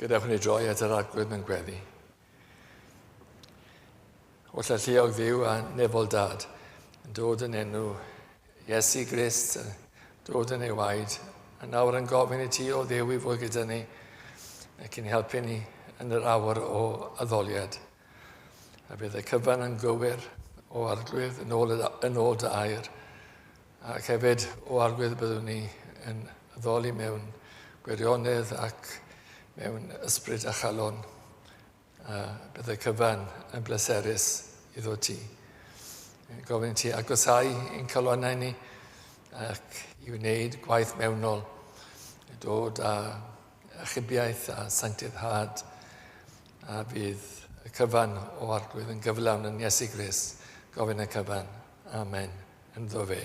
Gadewch ni droi at yr Arglwydd mewn gweddi. Holl alluog Dduw a nefol Dad, yn dod yn enw Iesu Grist, dod yn ei waed, a nawr yn gofyn i ti o Dduw i fod gyda ni ac i'n helpu ni yn yr awr o addoliad. A bydd y cyfan yn gywir o Arglwydd yn ôl, yn ôl dy air. Ac hefyd o Arglwydd byddwn ni yn addoli mewn gwirionedd ac mewn ysbryd a chalon. A bydd y cyfan yn bleserus iddo ti. Gofyn ti agosau i'n calonnau ni ac i wneud gwaith mewnol, dod â achubiaeth a sancteiddhad a fydd y cyfan o Arglwydd yn gyflawn yn Iesu Grist. Gofyn y cyfan. Amen. Ynddo fe.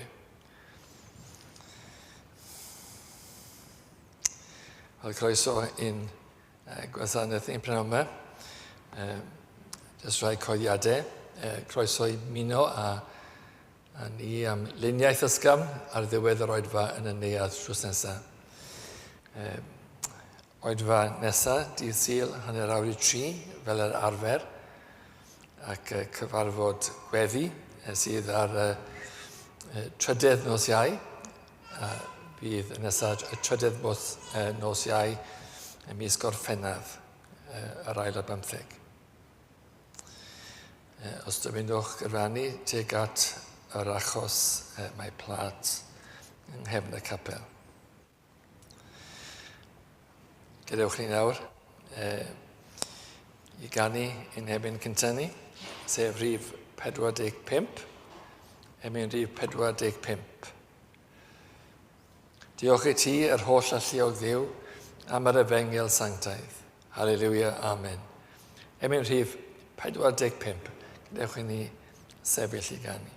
Wel, croeso i'n gwasanaeth ni'n prynhawn yma. Jyst rhai coediadau. Croeso i muno a, a ni am luniaeth ysgafn ar ddiwedd yr oedfa yn y neuadd drws nesaf. Oedfa nesa, dydd Sul, 2:30, fel yr arfer, ac cyfarfod gweddi sydd ar y trydedd nos Iau, a bydd y nesa y trydedd nos Iau ym mis Gorffennaf, yr ail ar bymtheg. Os dymunwch gyfrannu tuag at yr achos, mae plât yng nghefn y capel. Gadewch ni nawr i ganu ein hemyn cyntaf ni, sef rhif 45, emyn rhif 45. Diolch i ti, yr holl alluog Dduw, am yr efengyl sanctaidd. Haleluia, amen. Emyn rhif 45. Gadewch i ni sefyll i ganu.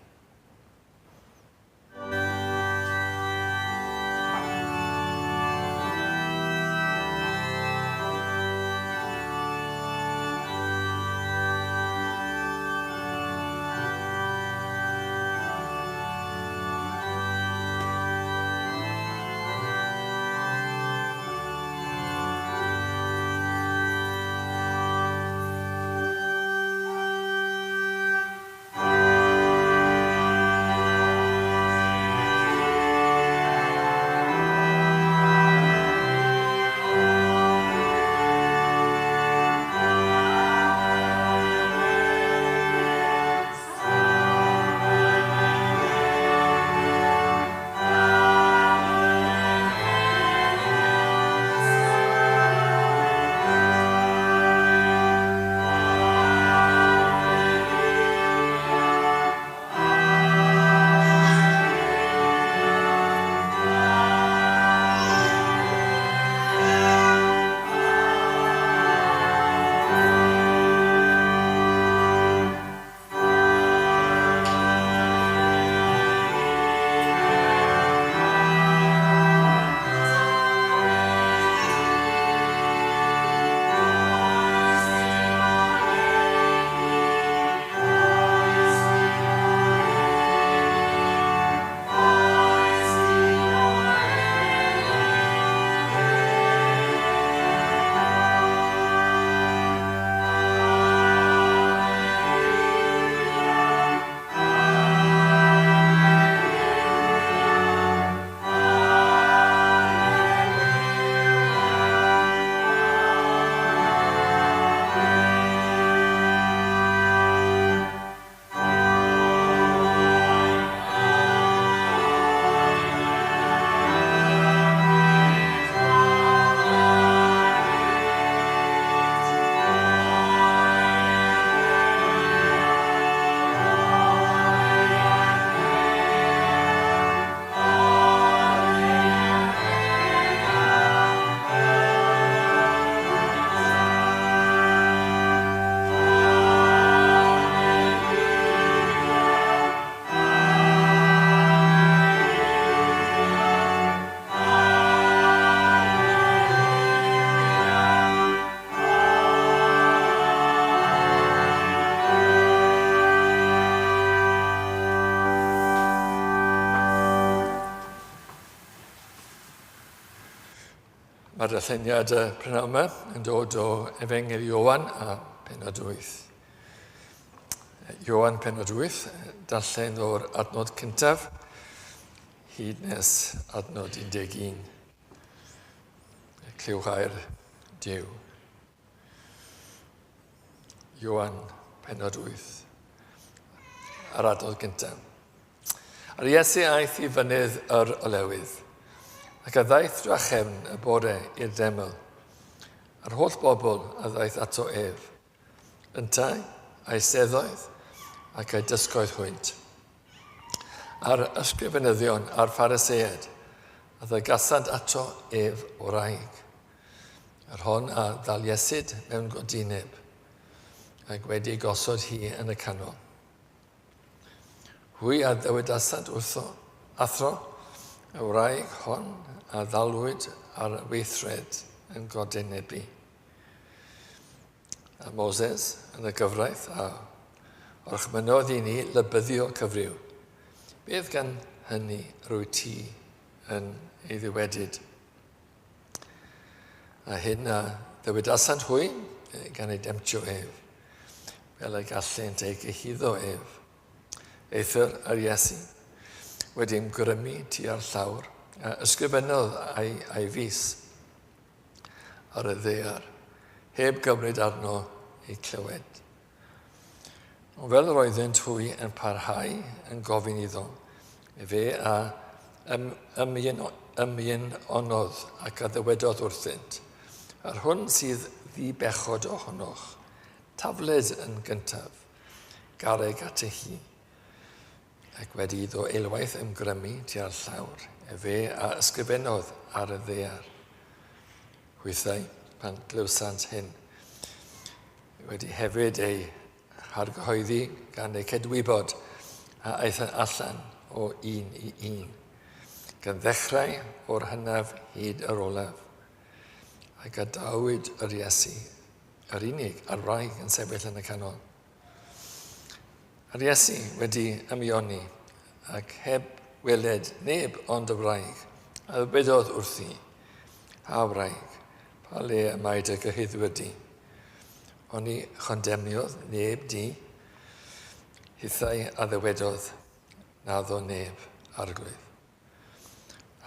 Mae'r darlleniad y prynhawn yma yn dod o Efengyl Ioan a penod 8. Ioan penod 8, darllen o'r adnod cyntaf hyd nes adnod 11. Clywch air Duw. Ioan penod 8, a'r adnod gyntaf. A'r Iesu aeth i fynydd yr olewydd, ac a ddaeth drachefn y bore i'r deml. A'r holl bobl a ddaeth ato ef. Yntau, a'i seddoedd, ac a'i dysgoedd hwynt. A'r ysgrifenyddion a'r Phariseaid a ddygasant ato ef wraig, yr hon a ddaliesid mewn godineb, ac wedi gosod hi yn y canol. Hwy a ddywedasant wrtho, Athro, y wraig hon a ddalwyd ar weithred yn godinebu. A Moses yn y gyfraith a orchmynodd i ni lybyddio cyfryw. Beth gan hynny rwy ti yn ei ddywedyd? A hyn a ddywedasant hwy gan ei demtio ef, fel y gallent ei gyhuddo ef. Eithr yr Iesu, wedi ymgrymu tua'r llawr, a ysgrifennodd a'i, a'i fys ar y ddaear, heb gymryd arno eu clywed. Ond fel yr oeddynt hwy yn parhau yn gofyn iddo, efe a ymynonodd ac a ddywedodd wrthynt, Yr hwn sydd ddi-bechod ohonoch, tafled yn gyntaf, garreg at hi. Ac wedi iddo eilwaith ymgrymu tua'r llawr, efe a ysgrifennodd ar y ddaear. Hwythau, pan glywsant hyn, wedi hefyd ei hargyhoeddi gan eu cydwybod a aethant allan o un i un, gan ddechrau o'r hynaf hyd yr olaf. A gadawyd yr Iesu, yr unig a'r wraig yn sefyll yn y canol. A'r Iesu wedi ymioni ac heb weled neb ond y wraig, a ddywedodd wrthi, A wraig, pa le y mae dy gyhuddwyr di? Oni chondemniodd neb di? Hithau a ddywedodd, Naddo neb, Arglwydd.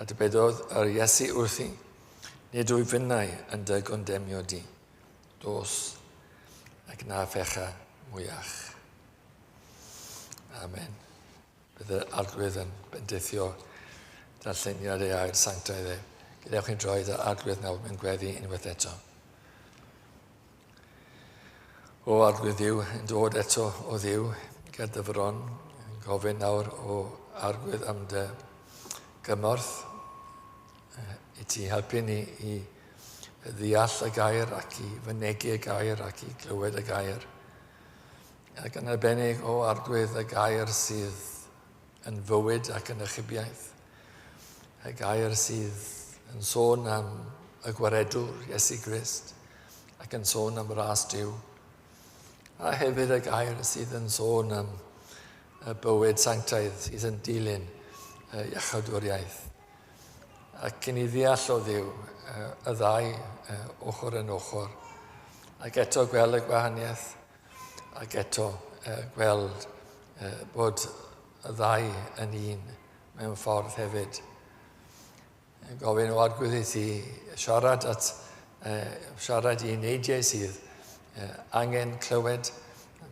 A dywedodd yr Iesu wrthi, Nid wyf finnau yn dy gondemnio di. Dos, ac na phecha mwyach. Amen. Bydd yr Arglwydd yn bendithio darlleniad ei air sanctaidd e. Gadewch i'n droed yr Arglwydd nawr mewn gweddi unwaith eto. O Arglwydd Dduw, yn dod eto o Dduw, ger dy fron, yn gofyn nawr o Arglwydd am dy gymorth i ti helpu ni i ddeall y gair ac i fynegi y gair ac i glywed y gair. Ac yn arbennig o Arglwydd y gair sydd yn fywyd ac yn achubiaeth. Y gair sydd yn sôn am y gwaredwr, Iesu Grist, ac yn sôn am ras Duw. A hefyd y gair sydd yn sôn am y bywyd sanctaidd sydd yn dilyn y iachawdwriaeth. Ac cyn i ddeall o Dduw y ddau ochr yn ochr, ac eto gweld y gwahaniaeth, ac eto gweld bod y ddau yn un mewn ffordd hefyd. Gofyn o Arglwydd i ti siarad at siarad i eneidiau sydd angen clywed,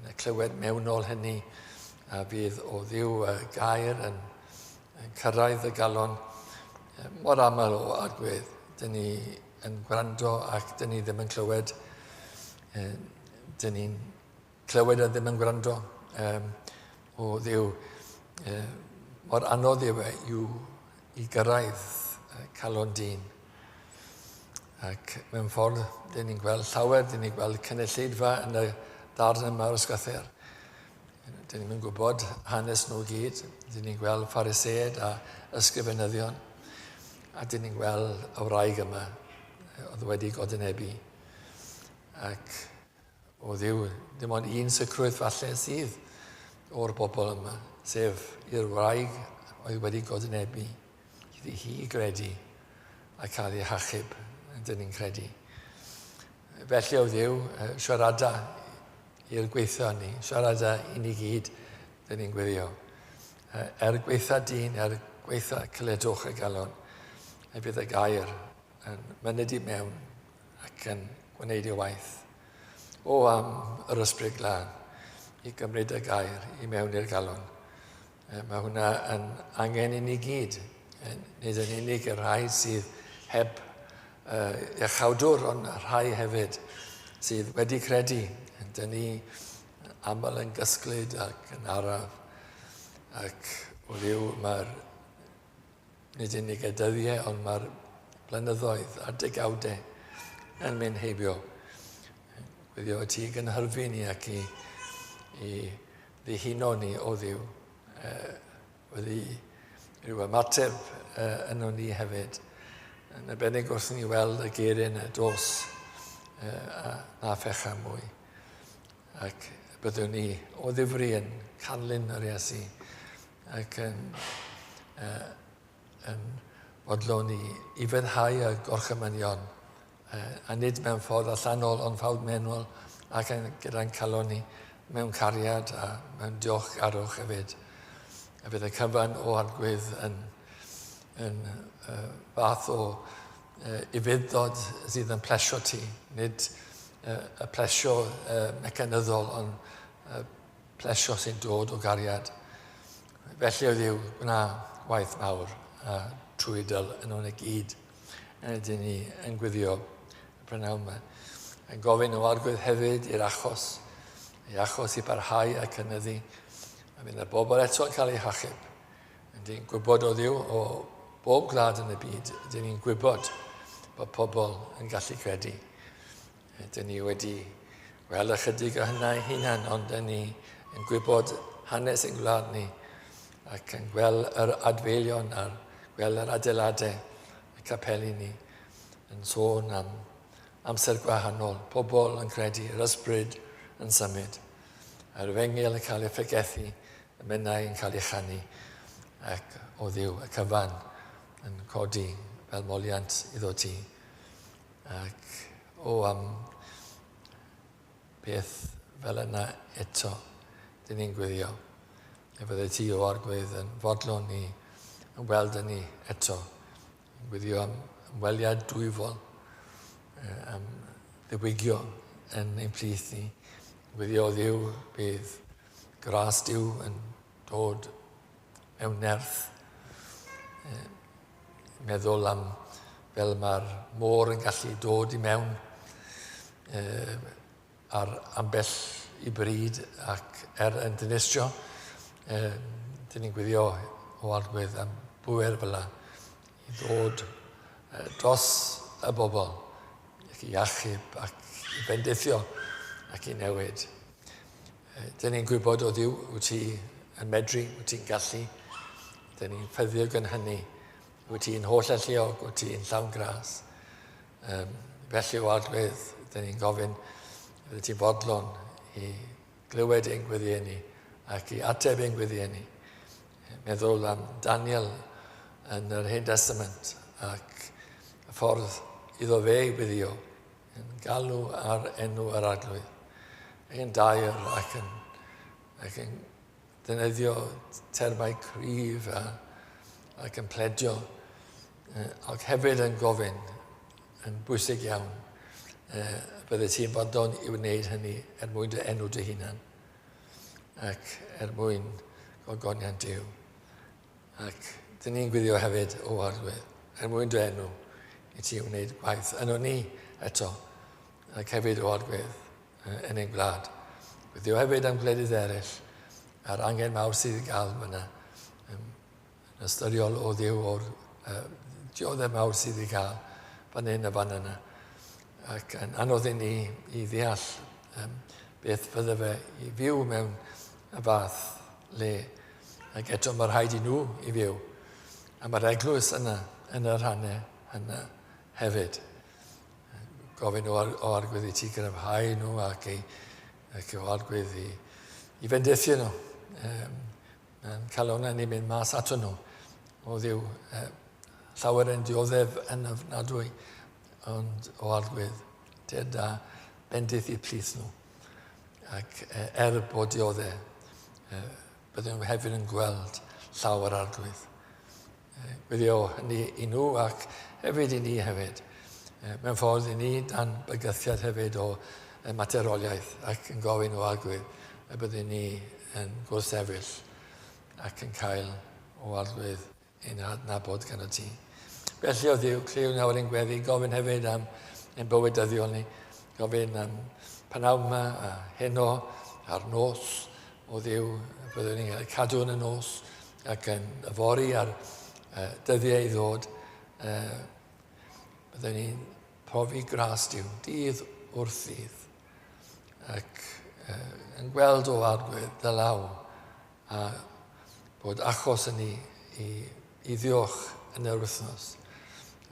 y clywed mewnol hynny, a fydd o Dduw y gair yn, yn cyrraedd y galon. Mor aml o Arglwydd, dyn ni yn gwrando ac dyn ni ddim yn clywed. Dyn ni'n clywed a ddim yn gwrando. Um, o Dduw, mor anodd yw e i'w, i gyrraedd calon dyn. Ac mewn ffordd, dyn ni'n gweld llawer, dyn ni'n gweld cynulleidfa yn y darn yma o'r ysgythyr. Dyn ni'n gwybod hanes nhw gyd. Dyn ni'n gweld Phariseaid a ysgrifenyddion. A dyn ni'n gweld y wraig yma oedd wedi godinebu. Ac o Dduw, dim ond un sicrwydd falle sydd o'r bobl yma, sef i'r wraig oedd wedi godinebu, iddi hi gredu a cael ei hachub. dyn ni'n credu. Felly o Dduw, siarada i'r gweithio ni, siarada i ni gyd, dyn ni'n gweddio. Er gweitha dyn, er gweitha caledwch y galon, y bydd y gair yn myned i mewn ac yn gwneud ei waith. O am yr ysbryd glân i gymryd y gair i mewn i'r galon. Mae hwnna yn angen i ni gyd, nid yn unig y rhai sydd heb iachawdwr, ond y rhai hefyd sydd wedi credu. Dyn ni aml yn gysglyd ac yn araf, ac o Dduw mae'r nid unig y dyddiau, ond mae'r blynyddoedd a'r degawdau yn mynd heibio. Gwyddio ti gynhyrfu ni ac i, i ddihuno ni o Dduw. Wedi rhyw ymateb yno ni hefyd. Yn arbennig wrth ni weld y geiriau yna, dos a na phecha mwy. Ac byddwn ni o ddifri yn canlyn yr Iesu ac yn, uh, yn fodlon i, i feddhau y gorchymynion a nid mewn ffordd allanol ond ffordd mewnol ac yn, gyda'n calon ni mewn cariad a mewn diolchgarwch hefyd. A bydd y cyfan o arglwydd yn, yn uh, fath o uh, ufudd-dod sydd yn plesio ti, nid uh, y plesio uh, mecanyddol, ond uh, plesio sy'n dod o gariad. Felly o Dduw, gwna waith mawr a trwy dyl yn o'n y gyd. Ydyn ni yn gwyddio y prynhawn yma. Yn gofyn o arglwydd hefyd i'r achos, i achos i barhau a cynyddu. A fydd y bobl eto yn cael eu hachub. Yn ni'n gwybod o Dduw o bob gwlad yn y byd, dyn ni'n gwybod bod pobl yn gallu credu. Dyn ni wedi weld ychydig o hynna ei hunan, ond dyn ni yn gwybod hanes ein gwlad ni ac yn gweld yr adfeilion a'r gweld yr adeiladau, y capeli ni, yn sôn am amser gwahanol, pobl yn credu, yr ysbryd yn symud, a'r efengyl yn cael ei phregethu, y mennau yn cael ei chanu, ac o Dduw y cyfan yn codi fel moliant iddo ti. Ac o am beth fel yna eto, dyn ni'n gwyddio. E fydde ti o arglwydd yn fodlon ni yn weld yn ni eto. Yn gwyddio am ymweliad dwyfol, am ddiwygio yn ein plith ni. Gwyddio Dduw bydd gras Duw yn dod mewn nerth. Meddwl am fel mae'r môr yn gallu dod i mewn ar ambell i bryd ac er yn dinistrio, dyn ni'n gwyddio o arglwydd am bŵer fel yna i ddod dros y bobl ac i achub ac i bendithio ac i newid. Dyn ni'n gwybod o Dduw wyt ti yn medru, wyt ti'n gallu. Dyn ni'n ffyddiog yn hynny. Wyt ti'n holl alluog, wyt ti'n llawn gras. Um, felly o arglwydd, dyn ni'n gofyn, fydde ti'n fodlon i glywed ein gweddiau ni ac i ateb ein gweddiau ni. Meddwl am Daniel yn yr Hen Testament ac y ffordd iddo fe i weddio yn galw ar enw yr Arglwydd, ac yn daer ac yn, ac yn defnyddio termau cryf a, ac yn pledio, ac hefyd yn gofyn, yn bwysig iawn, bydde ti'n fodlon i wneud hynny er mwyn dy enw dy hunan ac er mwyn gogoniant Duw. Ac dyn ni'n gwylio hefyd, o Arglwydd, er mwyn dy enw, i ti wneud gwaith yno ni eto, ac hefyd, o Arglwydd, yn ein gwlad. Gwyddio hefyd am gwledydd eraill, a'r angen mawr sydd i gael fyna, yn ystyriol o Dduw o'r uh, dioddef mawr sydd i gael fan hyn a fan yna. Ac yn anodd i ni i ddeall um, beth fydde fe i fyw mewn y fath le. Ac eto mae rhaid i nhw i fyw. A mae'r eglwys yna, yn y rhannau yna hefyd. Gofyn o, o arglwydd i ti gryfhau nhw ac, i, ac o arglwydd i, i fendithio nhw. Um, Mae'n calonnau ni'n mynd mas ato nhw. O Dduw, llawer yn dioddef yn ofnadwy. Ond o Arglwydd, tyrd â bendith i'w plith nhw. Ac er bod dioddef, byddwn nhw hefyd yn gweld llaw yr Arglwydd. Gweddio hynny i nhw ac hefyd i ni hefyd. Mewn ffordd i ni dan bygythiad hefyd o materoliaeth ac yn gofyn o Arglwydd y byddwn ni yn gwrthsefyll ac yn cael o Arglwydd ein hadnabod gan y ti. Felly o Dduw, clyw nawr ein gweddi, gofyn hefyd am ein bywyd dyddiol ni, gofyn am pnawn yma a heno a'r nos o Dduw, byddwn ni'n cael cadw yn y nos ac yn yfory ar dyddiau i ddod, byddwn ni'n profi gras Duw, dydd wrth ddydd, ac yn gweld o Arglwydd dy law a bod achos yn ni i ddiolch yn yr wythnos.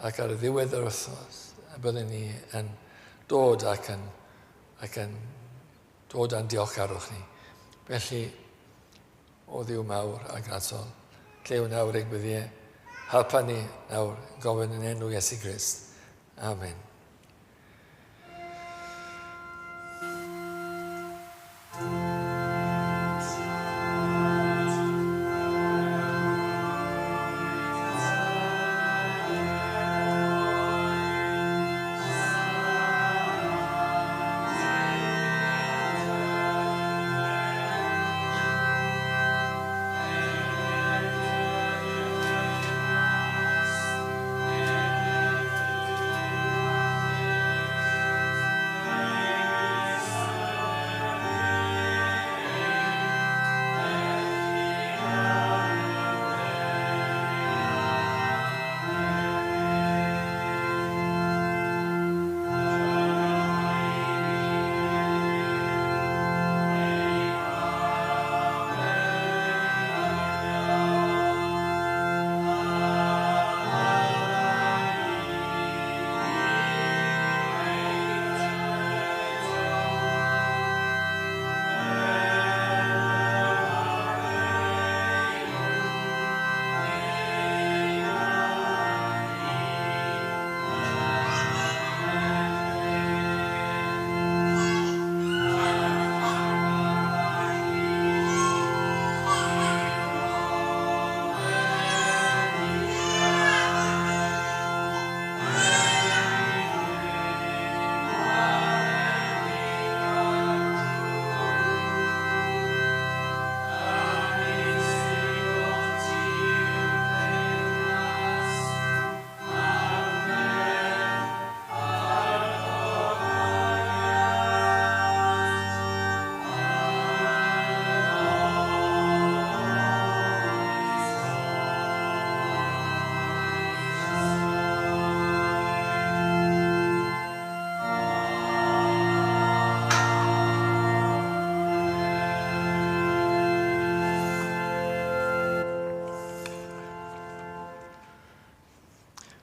Ac ar y ddiwedd yr wythnos, y byddwn ni yn dod ac yn dod â'n diolchgarwch ni. Felly, o Dduw mawr a grasol, clyw nawr ein gweddiau, helpa ni nawr gofyn yn enw Iesu Grist. Amen.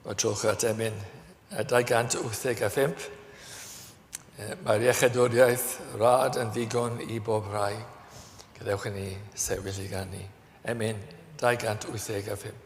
Wel, trowch at emyn 285. Mae'r iechydwriaeth rad yn ddigon i bob rhai. Gadewch i ni sefyll i ganu. Emyn 285.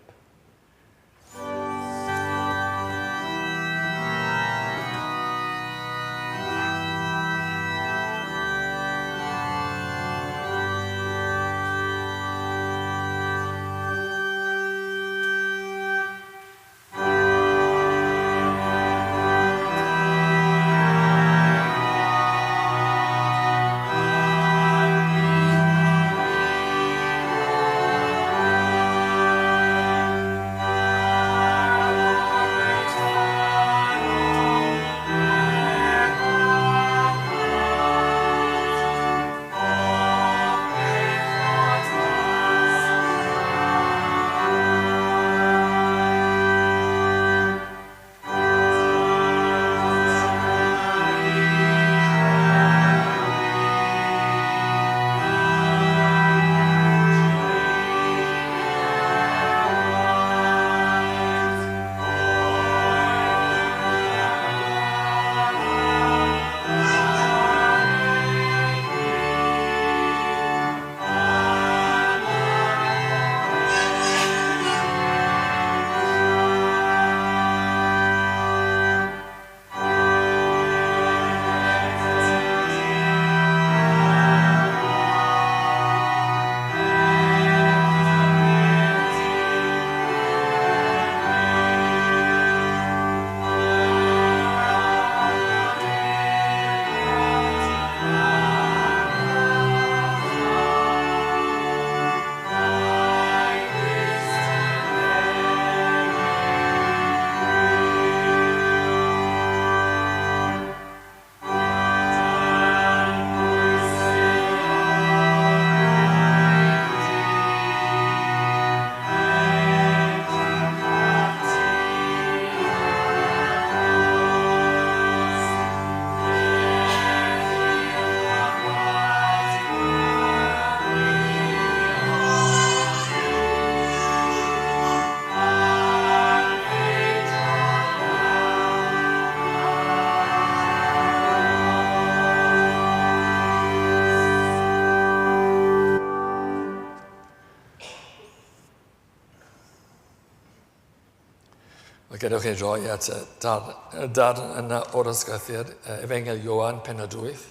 Wel, gadewch i droi at y darn, y darn yna o'r ysgrythur, Efengyl Ioan, penod 8,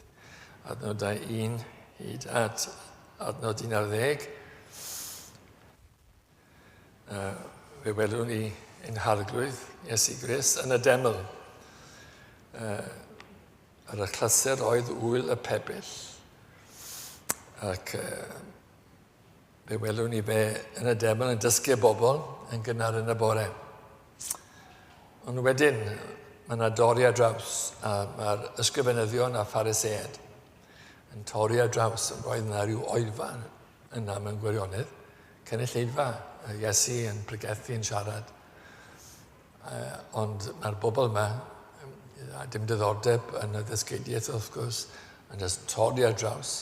adnodau 1 hyd at adnod 11. Fe welwn ni ein harglwydd, Iesu Grist, yn y deml. Ar y clasur oedd wyl y pebyll. Ac Fe welwn ni fe yn y deml yn dysgu y bobl yn gynnar yn y bore. Ond wedyn, mae yna dorri ar draws, a mae'r ysgrifenyddion a phariseed yn torri ar draws. Roedd yna rhyw oedfa yna mewn gwirionedd, cynulleidfa, Iesu yn pregethu yn siarad. Ond mae'r bobl yma, a dim diddordeb yn y ddysgeidiaeth wrth gwrs, yn just torri ar draws.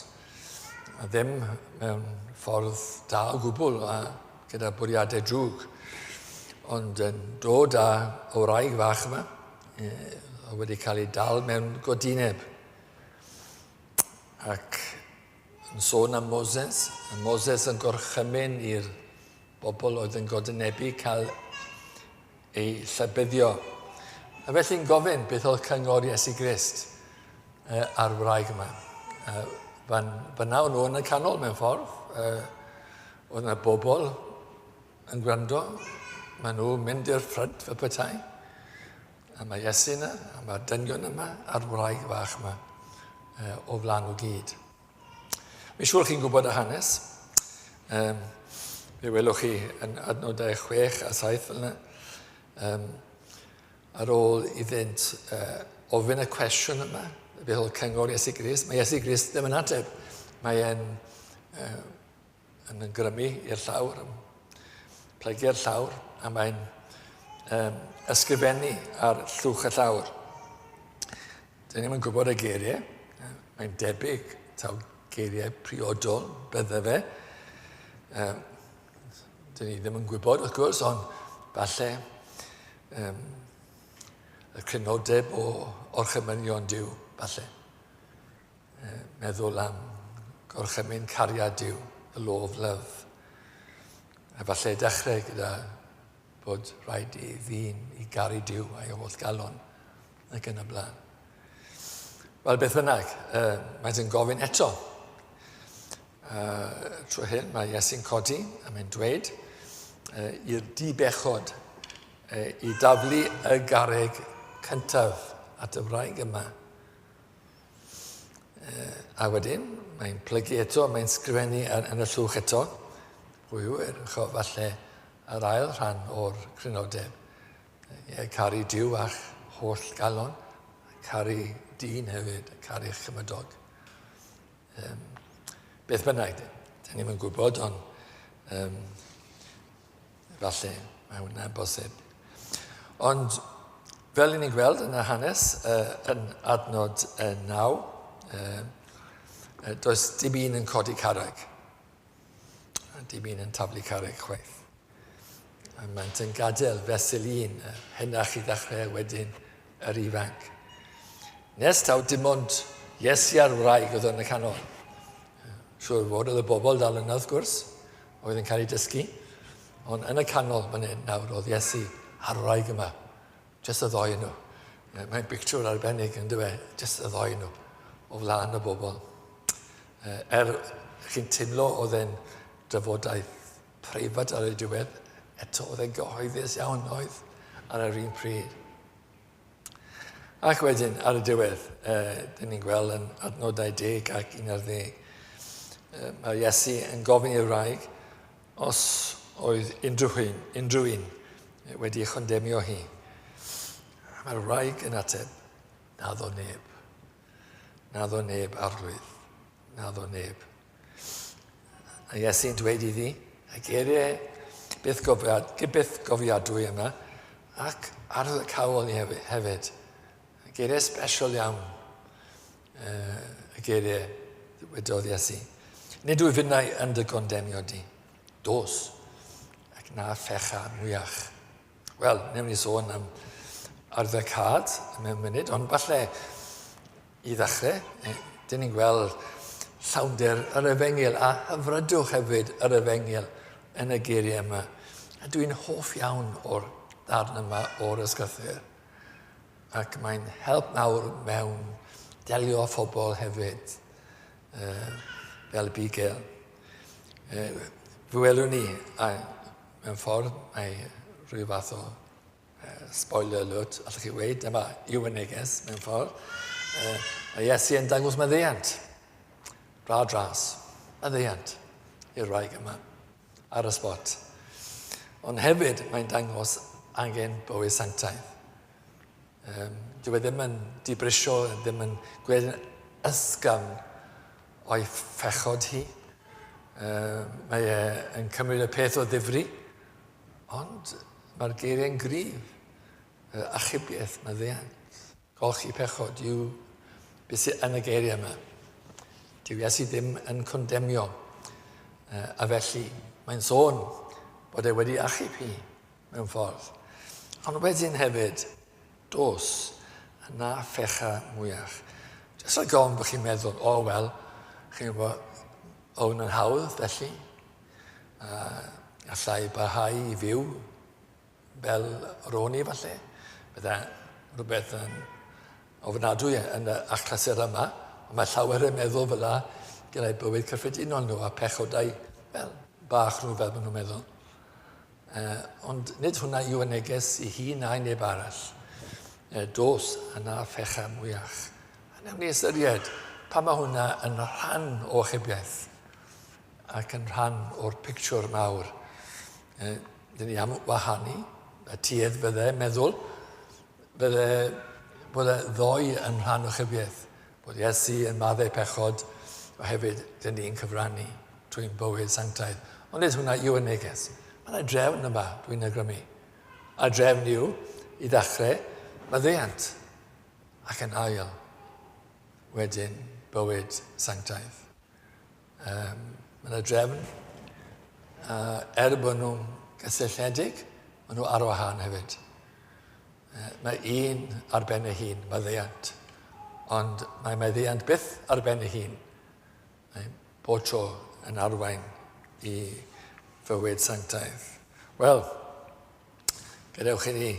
A ddim mewn ffordd da o gwbl a gyda bwriadau drwg. Ond yn dod â o wraig fach yma, o wedi cael ei dal mewn godineb. Ac yn sôn am Moses, a Moses yn gorchymyn i'r bobl oedd yn godynebu cael eu llybyddio. A felly'n gofyn beth oedd cyngor Iesu Grist ar wraig yma. Fan, fan naw nhw yn y canol mewn ffordd. Oedd yna bobl yn gwrando. Maen nhw'n mynd i'r ffrynt fel petai. A mae Iesu yna, a mae'r dynion yma, a'r wraig fach yma o flaen nhw gyd. Mi'n siŵr chi'n gwybod y hanes. Um, fe welwch chi yn adnodau 6 a 7 fel yna. Um, ar ôl iddynt ofyn y cwestiwn yma, beth oedd cyngor Iesu Grist, mae Iesu Grist ddim yn ateb. Mae e'n yn ymgrymu i'r llawr, yn plygu'r llawr, a mae'n um, ysgrifennu ar llwch y llawr. Dyn ni'n gwybod y geiriau, mae'n debyg taw geiriau priodol bydde fe. Um, dyn ni ddim yn gwybod, wrth gwrs, ond falle um, y crynodeb o orchymynion Duw, falle. Meddwl am gorchymyn cariad Duw, the law of love. A falle dechrau gyda bod rhaid i ddyn i garu Duw a'i holl galon ac yn y blaen. Wel, beth bynnag, maent yn gofyn eto. Trwy hyn, mae Iesu'n codi a mae'n dweud i'r di-bechod i daflu y garreg cyntaf at y wraig yma. A wedyn, mae'n plygu eto, mae'n sgrifennu yn, yn y llwch eto. Pwy ŵyr, cho, falle yr ail rhan o'r crynodeb. Ie, caru Duw a'ch holl galon, caru dyn hefyd, caru eich cymydog. Um, beth bynnag, dyn ni'n gwybod, ond um, Falle, mae hwnna'n bosib. Ond fel ni'n gweld yn y hanes, uh, yn adnod uh, 9, uh, does dim un yn codi carreg. Dim un yn taflu carreg chwaith. A maent yn gadael fesul un, henach i ddechrau wedyn yr ifanc. Nes taw dim ond Iesu a'r wraig oedd yn y canol. Siŵr fod oedd y bobl dal yna wrth gwrs, oedd yn cael ei dysgu. Ond yn y canol fan hyn nawr oedd Iesu a'r wraig yma. Just y ddoi nhw. Mae'n bictiwr arbennig yn dywe, just y ddoi nhw o flaen y bobl. Er chi'n teimlo oedd e'n drafodaeth preifat ar ei diwedd, eto oedd e'n gyhoeddus iawn oedd ar yr un pryd. Ac wedyn, ar y diwedd, uh, dyn ni'n gweld yn adnodau 10 ac 11, uh, mae Iesu yn gofyn i'r wraig os oedd unrhyw un, unrhyw un wedi ei chondemio hi. Mae'r wraig yn ateb, naddo neb. Naddo neb, arglwydd. Naddo neb. A Iesu'n dweud iddi, y geiriau byth, gofiad, byth gofiadwy yma, ac ar y cawl hefyd. Y geiriau special iawn, y geiriau wedodd Iesu. Nid wyf finnau yn dy gondemio di. Dos, ac na phecha mwyach. Wel, newn ni sôn am arddecad mewn munud, ond falle i ddechrau, dyn ni'n gweld llawnder yr efengyl a hyfrydwch hefyd yr efengyl yn y geiriau yma. A dwi'n hoff iawn o'r ddarn yma o'r ysgrythur. Ac mae'n help mawr mewn delio â phobl hefyd, fel bugail. Fe welwn ni, a mewn ffordd, mae rhyw fath o spoiler alert, allwch chi weud, dyma yw y neges mewn ffordd. Mae Iesu yn dangos maddeuant. Rad ras, maddeuant i'r wraig yma ar y spot. Ond hefyd mae'n dangos angen bywyd sanctaidd. Dyw e ddim yn dibrisio, ddim yn gweud yn ysgafn o'i phechod hi. Mae e yn cymryd y peth o ddifri, ond mae'r geiriau'n gryf. Achubiaeth, maddeuant, golchi pechod yw beth sydd yn y geiriau yma. Dyw Iesu ddim yn condemio, a felly mae'n sôn bod e wedi achub hi mewn ffordd. Ond wedyn hefyd, dos, a na phecha mwyach. Jyst rhaid gofyn bod chi'n meddwl, o oh, wel, chi'n gwybod, o hwn yn hawdd, felly. A allai barhau i fyw fel ro'n i falle. Bydde rhywbeth yn ofnadwy yn y achlysur yma, ond mae llawer yn meddwl fel la gyda'i bywyd cyffredinol nhw a pechodau fel bach nhw fel maen nhw'n meddwl. Ond nid hwnna yw y neges i hi na i neb arall. Dos a na phecha mwyach. A newn ni ystyried pa mae hwnna yn rhan o achubiaeth ac yn rhan o'r pictiwr mawr. Dyn ni am wahanu, y tuedd fydde meddwl, fydde bod y ddoi yn rhan o achubiaeth, bod Iesu yn maddau pechod, a hefyd dyn ni'n cyfrannu trwy'n bywyd sanctaidd. Ond nid hwnna yw y neges. Mae yna drefn yma, dwi'n awgrymu. A drefn yw, i ddechrau, maddeuant, ac yn ail, wedyn bywyd sanctaidd. Mae yna drefn, er bod nhw'n gysylltiedig, maen nhw ar wahân hefyd. Mae un ar ben ei hun, maddeuant, ond mae maddeuant byth ar ben ei hun. Mae bob tro yn arwain i fywyd sanctaidd. Wel, gadewch i ni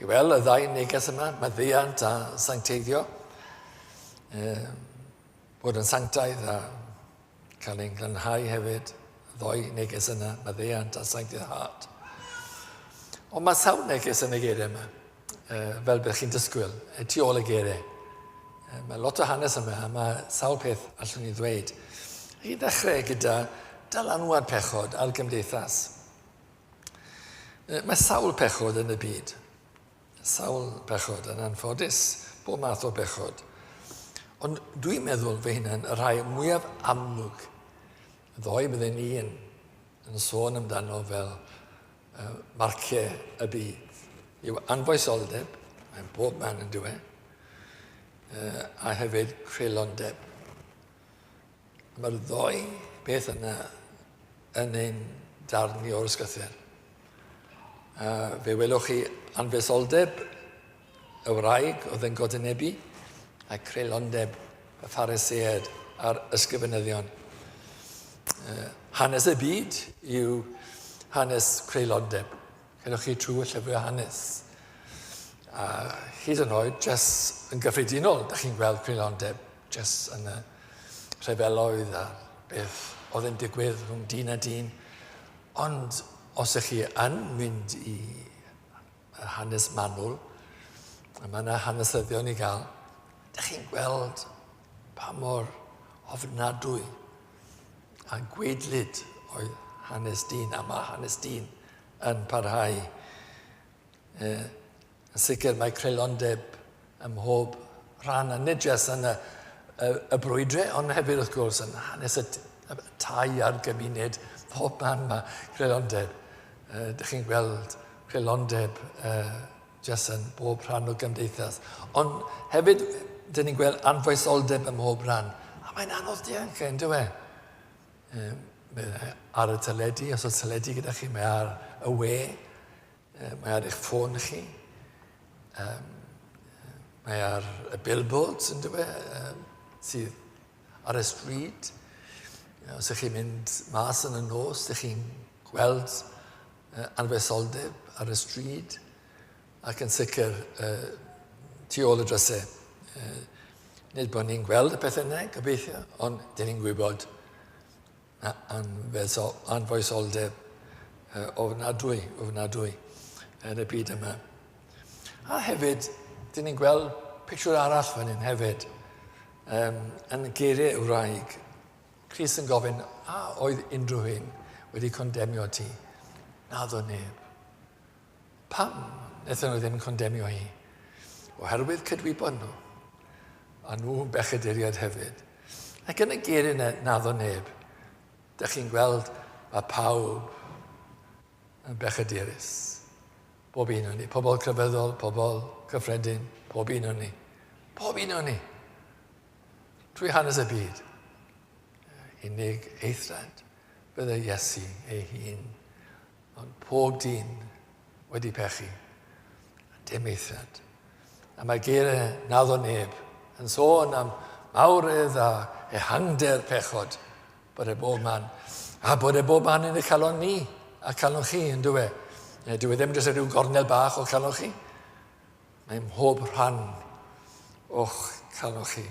i weld y ddau neges yma, maddeuant a sancteiddio. Bod yn sanctaidd a cael ein glanhau hefyd, y ddoi neges yna, maddeuant a sanctified. Ond mae sawl neges yn y geiriau yma, fel byddwch chi'n disgwyl, y tu ôl y geiriau. Mae lot o hanes yma a mae sawl peth allwn ni ddweud. I ddechrau gyda dylanwad pechod ar gymdeithas. Mae sawl pechod yn y byd. Sawl pechod yn anffodus, bob math o bechod. Ond dwi'n meddwl fy hunan, y rhai mwyaf amlwg, ddoe bydden ni yn, yn sôn amdano fel marciau y byd, yw anfoesoldeb, mae'n bob man yn dweud, a hefyd creulondeb. Mae'r ddoi beth yna yn ein darn ni o'r ysgythyr. A fe welwch chi anfesoldeb y wraig oedd yn godynebu a creulondeb y Phariseaid a'r ysgrifenyddion. Hanes y byd yw hanes creulondeb. Cerwch chi trwy y llyfrau hanes. A hyd yn oed, jyst yn gyffredinol, da chi'n gweld creulondeb jyst yn y rhyfeloedd a beth oedd yn digwydd rhwng dyn a dyn. Ond os ych chi yn mynd i hanes manwl, a mae yna hanesyddion i gael, da chi'n gweld pa mor ofnadwy a gweidlyd oedd hanes dyn, a mae hanes dyn yn parhau. Yn sicr mae creulondeb ym mhob rhan, a nid jyst yn y, y, y brwydre, ond hefyd wrth gwrs yn hanes y, y tai a'r gymuned, pob man mae creulondeb. Dych chi'n gweld creulondeb jyst yn bob rhan o gymdeithas. Ond hefyd, dyn ni'n gweld anfoesoldeb ym mhob rhan. A mae'n anodd dianc, yn dyw e? Mae ar y teledu, os oes teledu gyda chi, mae ar y we, mae ar eich ffôn chi, mae ar y billboards, yn dyw e, sydd ar y stryd. Os ydych chi'n mynd mas yn y nos, ydych chi'n gweld anfesoldeb ar y stryd. Ac yn sicr, tu ôl y drysau. Nid bod ni'n gweld y pethau yna, gobeithio, ond dyn ni'n gwybod anfoesoldeb ofnadwy, ofnadwy yn y byd yma. A hefyd, dyn ni'n gweld pictiwr arall fan hyn hefyd, yn geiriau y wraig. Crist yn gofyn, a oedd unrhyw un wedi condemio ti? Naddo neb. Pam wnaethon nhw ddim condemio hi? Oherwydd cydwybod nhw. A nhw'n bechaduriaid hefyd. Ac yn y geiriau yna, naddo neb. Dych chi'n gweld, mae pawb yn bechadurus. Bob un o'n ni. Pobl crefyddol, pobl cyffredin, pob un o'n ni. Pob un o'n ni. Trwy hanes y byd. Unig eithriad bydde Iesu ei hun. Ond pob dyn wedi pechu, a dim eithriad. A mae geiriau naddo neb yn sôn am mawredd a ehangder pechod, bod e bob man. A bod e bob man yn y calon ni, a calon chi, yn dyw e. Dyw e ddim jyst rhyw gornel bach o calon chi. Mae mhob rhan o'ch calon chi.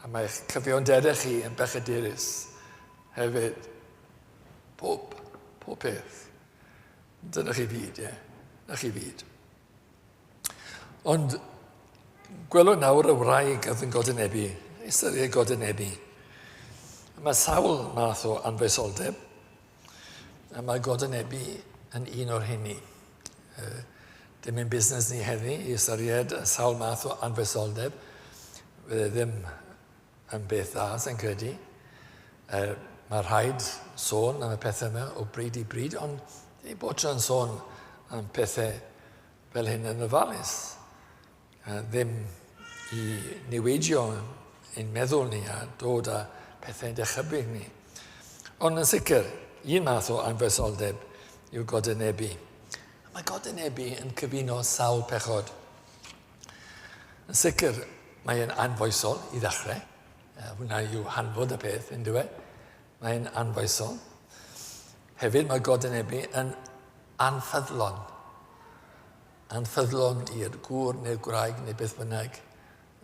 A mae'ch cyfiawnderau chi yn bechadurus hefyd. Pob, pob peth. Dyna chi fyd, ie. Na chi fyd. Ond gwelwn nawr y wraig oedd yn godynebu, ystyried godynebu. Mae sawl math o anfoesoldeb, a mae godynebu yn un o'r hynny. Dim ein busnes ni heddi i ystyried y sawl math o anfoesoldeb. Fydde ddim yn beth dda, sy'n credu. Mae rhaid sôn am y pethau yma o bryd i bryd, ond ni bod tro'n sôn am pethau fel hyn yn ofalus. Ddim i niweidio ein meddwl ni a dod â pethau'n dechybyg ni. Ond yn sicr, un math o anfoesoldeb yw godynebu. Mae godynebu yn cyfuno sawl pechod. Yn sicr, mae'n anfoesol i ddechrau. Hwna yw hanfod y peth, yn dyw e? Mae'n anfoesol. Hefyd mae godynebu yn anffyddlon. Anffyddlon i'r gŵr neu'r gwraig neu beth bynnag.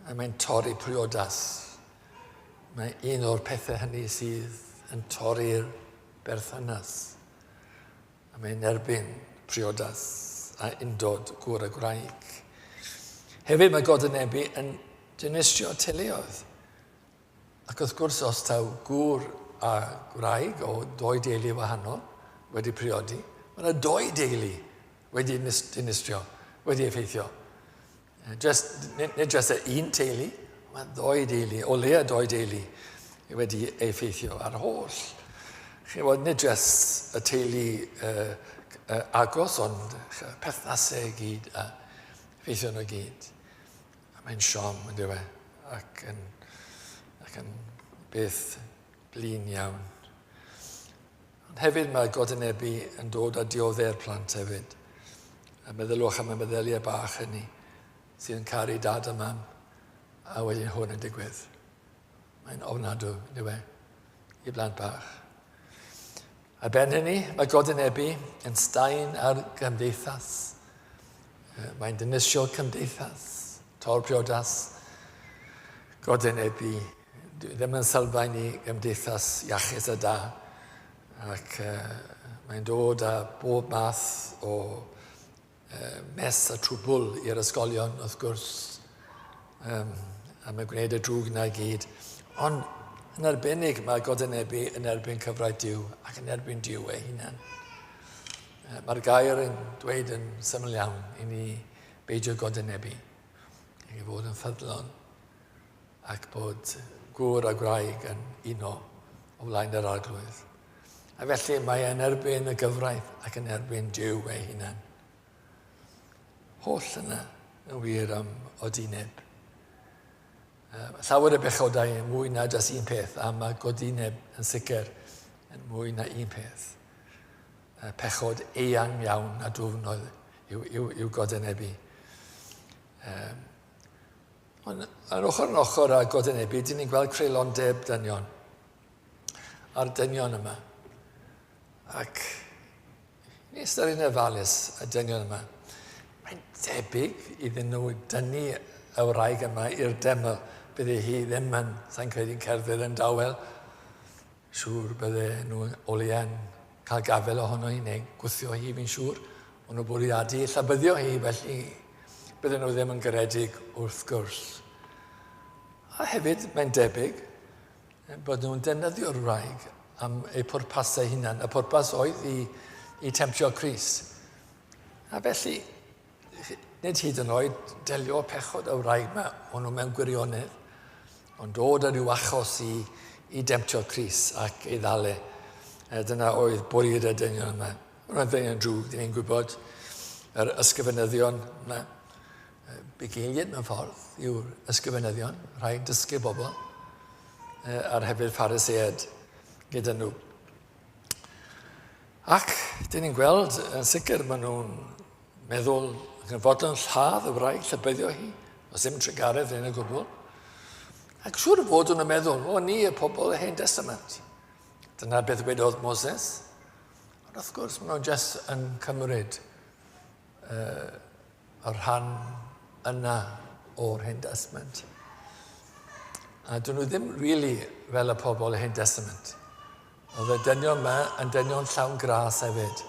A mae'n torri priodas. Mae un o'r pethau hynny sydd yn torri'r berthynas. A mae'n erbyn priodas a undod gŵr a gwraig. Hefyd mae godynebu yn dinistrio teuluoedd. Ac wrth gwrs, os taw gŵr a gwraig o doi deulu wahanol wedi priodi, mae yna doi deulu wedi dinistrio, wedi effeithio. Just, nid, nid just y un teulu, mae ddoi deulu, o leia doi deulu wedi effeithio ar holl. Chi'n gwybod, nid just y teulu agos, ond perthnasau i gyd, a effeithio nhw i gyd. A mae'n siom, yn dyw e, ac yn, ac yn beth blin iawn. Ond hefyd mae godynebu yn dod â dioddau'r plant hefyd. A meddyliwch am y meddyliau bach hynny sydd yn caru dad a mam, a wedyn hwn yn digwydd. Mae'n ofnadw, yw e, i blant bach. A ben hynny, mae godynebu yn staen ar gymdeithas. Mae'n dynysio cymdeithas, tor priodas, godynebu Dwi ddim yn sylfaen i gymdeithas iachus a da, ac uh, mae'n dod â bob math o uh, mess a trwbl i'r ysgolion, wrth gwrs, um, a mae'n gwneud y drwg na i gyd. Ond yn arbennig mae godynebu yn erbyn cyfraith Duw ac yn erbyn Duw ei hunan. Mae'r gair yn dweud yn syml iawn i ni beidio godynebu, i fod yn ffyddlon ac bod gŵr a gwraig yn uno o flaen yr arglwydd. A felly mae yn erbyn y gyfraith ac yn erbyn Duw ei hunan. Holl yna yn wir am odineb. Llawer o bechodau yn mwy na jyst un peth, a mae godineb yn sicr yn mwy na un peth. Pechod eang iawn a dwfn oedd yw, yw, yw godinebu. Um, Ond ar ochr yn ochr â godynebu, dyn ni'n gweld creulondeb dynion. A'r dynion yma. Ac ni ystyried yn ofalus y dynion yma. Mae'n debyg iddyn nhw dynnu y wraig yma i'r deml. Bydde hi ddim yn, sa'n credu'n cerdded yn dawel. Siŵr bydde nhw o leia'n cael gafael ohono hi neu gwthio hi, fi'n siŵr. O'n nhw bwriadu llabyddio hi, felly bydden nhw ddim yn garedig wrth gwrs. A hefyd, mae'n debyg bod nhw'n defnyddio'r wraig am eu pwrpasau hunan. Y pwrpas oedd i, i temtio Crist. A felly, nid hyd yn oed delio pechod y wraig yma, o'n nhw mewn gwirionedd, ond dod â rhyw achos i, i demtio Crist ac ei ddale. E, dyna oedd bwriad y dynion yma. Roedd ddynion drwg, dyn ni'n gwybod, yr ysgrifenyddion yma. Bugeiliaid mewn ffordd yw'r ysgrifenyddion, rhaid dysgu bobl, a'r hefyd Phariseaid gyda nhw. Ac, dyn ni'n gweld, yn sicr, maen nhw'n meddwl ac yn fodlon lladd y wraig, llybyddio hi, os ddim trugaredd yn y gwbl. Ac siŵr o fod nhw'n meddwl, o ni y pobl y Hen Testament. Dyna beth wedodd Moses. Ond wrth gwrs, maen nhw'n jyst yn cymryd uh, y rhan yna o'r Hen Testament. A dyn nhw ddim really fel y pobl y Hen Testament. Oedd y dynion yma yn dynion llawn gras hefyd,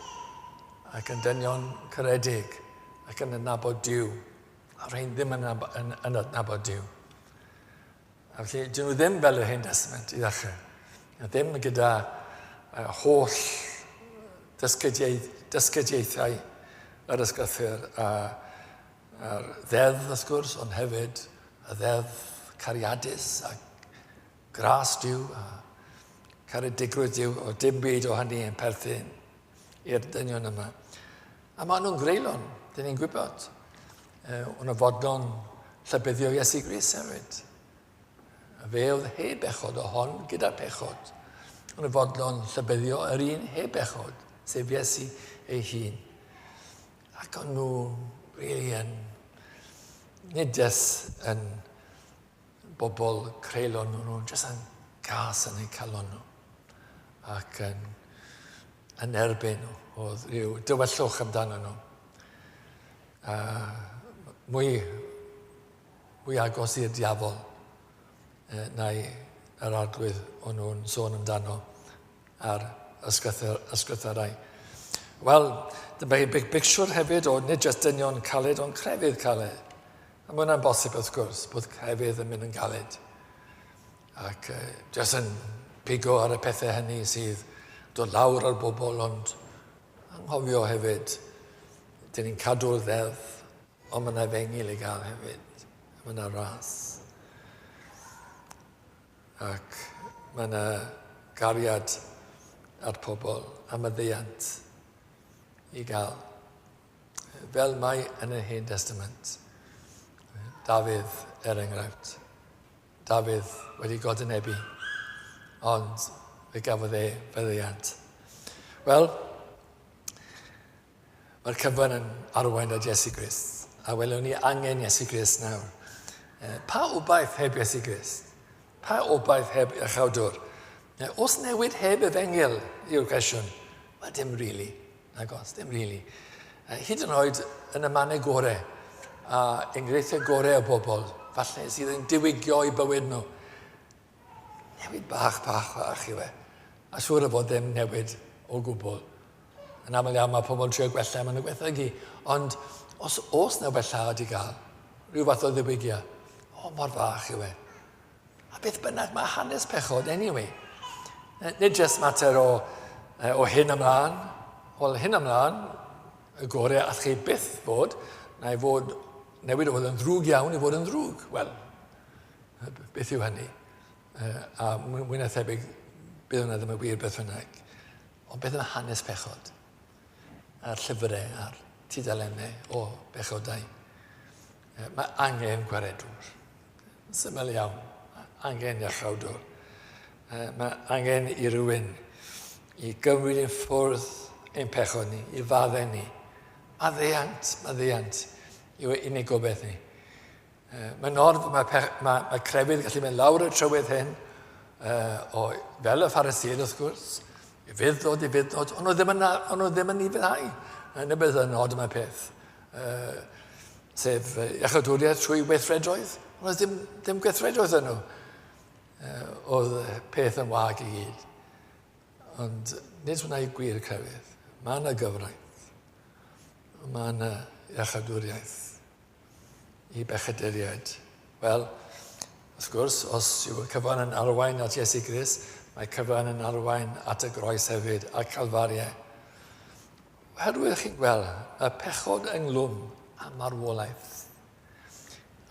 ac yn dynion caredig, ac yn adnabod Duw. A rhain ddim yn, yn, yn adnabod Duw. A felly, dyn nhw ddim fel yr Hen Testament i ddechrau. A ddim gyda holl dysgediaethau yr ysgrythur a, a'r ddeddf, wrth gwrs, ond hefyd y ddeddf cariadus a gras Duw a caredigrwydd Duw, o dim byd o hynny yn perthyn i'r dynion yma. A maen nhw'n greulon, dyn ni'n gwybod. E, o'n y fodlon llybyddio Iesu Grist hefyd. A fe oedd heb bechod o hon gyda pechod. O'n y fodlon llybyddio yr un heb bechod, sef Iesu ei hun. Ac o'n nhw really yn, nid jyst yn bobl creulon nhw, nhw'n jyst yn gas yn eu calon nhw. Ac yn, yn erbyn nhw, oedd rhyw dywyllwch amdano nhw. A mwy, mwy agos i'r diafol e, na'i yr arglwydd o'n nhw'n sôn amdano ar ysgrythyrau. Wel, dyma chi big picture hefyd o nid jyst dynion caled, ond crefydd caled. A mae hwnna'n bosib wrth gwrs, bod crefydd yn mynd yn galed. Ac uh, jyst yn pigo ar y pethau hynny sydd dod lawr ar bobl, ond anghofio hefyd, dyn ni'n cadw'r ddeddf, ond mae yna efengyl i gael hefyd. Mae yna ras. Ac mae yna gariad at pobl a maddeuant i gael. Fel mae yn y Hen Testament. Dafydd, er enghraifft. Dafydd wedi godynebu, ond fe gafodd e faddeuant. Wel, mae'r cyfan yn arwain at Iesu Grist, a welwn ni angen Iesu Grist nawr. Pa obaith heb Iesu Grist? Pa obaith heb iachawdwr? Os newid heb efengyl yw'r cwestiwn, wel dim really. Nagos, dim really. Hyd yn oed yn y mannau gore, a enghreifftiau gore o bobl, falle sydd yn diwygio i bywyd nhw. Newid bach, bach, bach yw e. A siŵr o fod ddim newid o gwbl. Yn aml iawn mae pobl yn trio gwella, maen nhw'n gwaethygu. Ond os oes na wellhad i gael, rhyw fath o ddiwygiad, o, mor fach yw e. A beth bynnag, mae hanes pechod anyway. Nid jyst mater o, o hyn ymlaen. Wel, hyn ymlaen, y gorau all chi byth fod, na i fod newid o fod yn ddrwg iawn i fod yn ddrwg. Wel, beth yw hynny? A mwy na thebyg, bydd hwnna ddim yn wir beth bynnag. Ond beth yw hanes pechod? A'r llyfrau a'r tudalennau o bechodau. Mae angen gwaredwr. Syml iawn. Angen iachawdwr. Mae angen i rywun i gymryd ein ffwrdd ein pechod ni, i faddau ni. Maddeuant, maddeuant yw unig gobeith ni. Mae'n nod, mae, mae, mae crefydd gallu mynd lawr y trywydd hyn, o, fel y Phariseaid wrth gwrs, i fuddod, i fuddod, ond nhw ddim yn, ond nhw ddim yn ufuddhau. Yna beth yn nod yma peth. Sef iachawdwriaeth trwy weithredoedd. Ond oedd dim, dim gweithredoedd yn nhw. Oedd peth yn wag i gyd. Ond nid hwnna yw gwir crefydd. Mae yna gyfraith. Mae yna iachawdwriaeth i bechaduriaid. Wel, wrth gwrs, os yw y cyfan yn arwain at Iesu Grist, mae cyfan yn arwain at y groes hefyd, a Calfariau. Oherwydd chi'n gweld, mae pechod ynglwm a marwolaeth.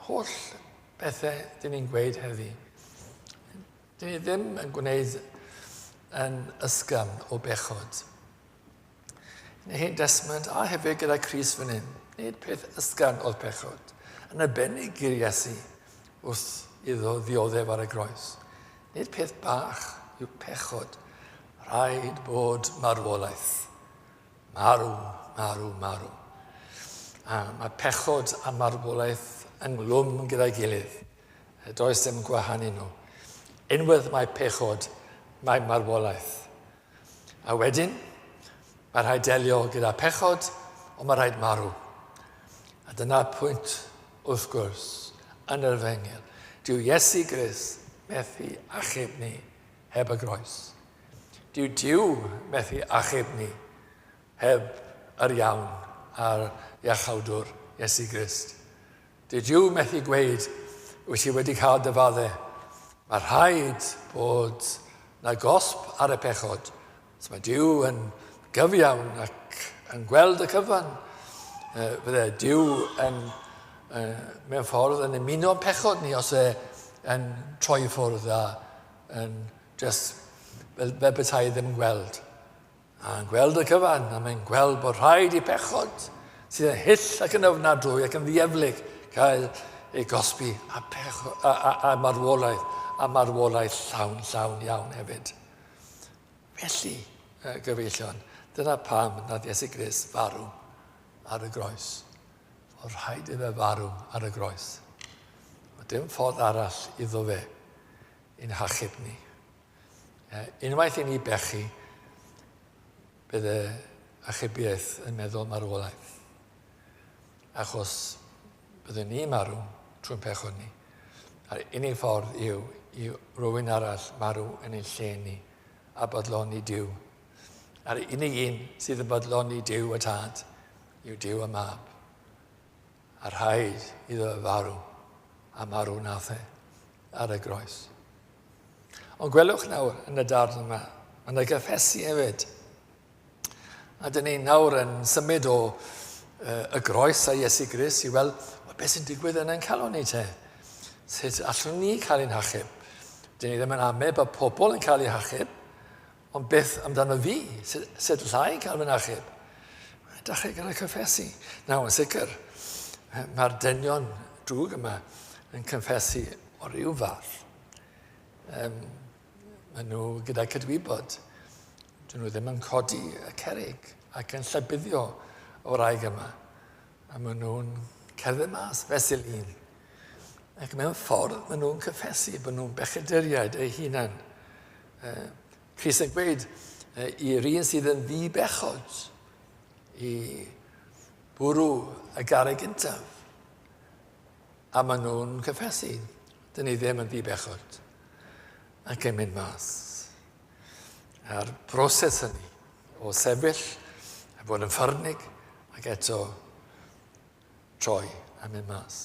Holl bethau dyn ni'n gweud heddi, dyn ni ddim yn gwneud yn ysgafn o bechod. Yn y Hen Testament a hefyd gyda Crist fan hyn, nid peth ysgafn oedd pechod. Yn arbennig i'r Iesu wrth iddo ddioddef ar y groes. Nid peth bach yw pechod. Rhaid bod marwolaeth. Marw, marw, marw. A mae pechod a marwolaeth ynglwm gyda'i gilydd. Does dim gwahanu nhw. Unwaith mae pechod, mae marwolaeth. A wedyn, mae rhaid delio gyda pechod, ond mae rhaid marw. A dyna pwynt, wrth gwrs, yn yr efengyl. Dyw Iesu Grist methu achub ni heb y groes. Dyw Duw methu achub ni heb yr iawn a'r iachawdwr Iesu Grist. Dyw Duw methu gweud, wyt ti wedi cael dy fadde. Mae rhaid bod na gosb ar y pechod. So mae Duw yn gyfiawn ac yn gweld y cyfan. Fydde Duw yn, mewn ffordd yn ymuno pechod ni os e yn troi ffwrdd a yn just fel, fel petai ddim yn gweld. A'n gweld y cyfan, a mae'n gweld bod rhaid i pechod sydd yn hyll ac yn ofnadwy ac yn ddieflig cael ei gosbi a, pecho, a, a, a marwolaeth, a marwolaeth llawn, llawn iawn hefyd. Felly, gyfeillion, dyna pam nad Iesu Grist farw ar y groes. Oedd rhaid iddo farw ar y groes. Oedd dim ffordd arall iddo fe i'n hachub ni. Unwaith i ni bechu, bydde achubiaeth yn meddwl marwolaeth. Achos byddwn ni marw trwy'n pechod ni. A'r unig ffordd yw i rywun arall marw yn ein lle ni a bodloni Duw. A'r unig un sydd yn bodloni Duw y Tad yw Duw y Mab. A rhaid iddo farw, a marw nath e ar y groes. Ond gwelwch nawr yn y darn yma, mae yna gyffesu hefyd. A dyn ni nawr yn symud o uh, y groes a Iesu Grist i weld well, beth sy'n digwydd yn ein calon ni te. Sut allwn ni cael ein hachub? Dyn ni ddim yn ame bod pobl yn cael eu hachub, ond beth amdano fi? Sut, sut allai cael fy achub? Mae'n dechrau gyda cyffesu. Nawr, yn sicr, mae'r dynion drwg yma yn cyffesu o ryw fath. Um, maen nhw gyda cydwybod. Dyn nhw ddim yn codi y cerig ac yn llybuddio o wraig yma. A maen nhw'n cerdded mas fesul un. Ac mewn ffordd, maen nhw'n cyffesu bod nhw'n bechaduriaid eu hunan. Crist yn gweud i'r un sydd yn ddi-bechod i bwrw y garreg gyntaf. A maen nhw'n cyffesu, dyn ni ddim yn ddi-bechod. Ac yn mynd mas. A'r broses hynny o sefyll a bod yn ffyrnig ac eto troi a mynd mas.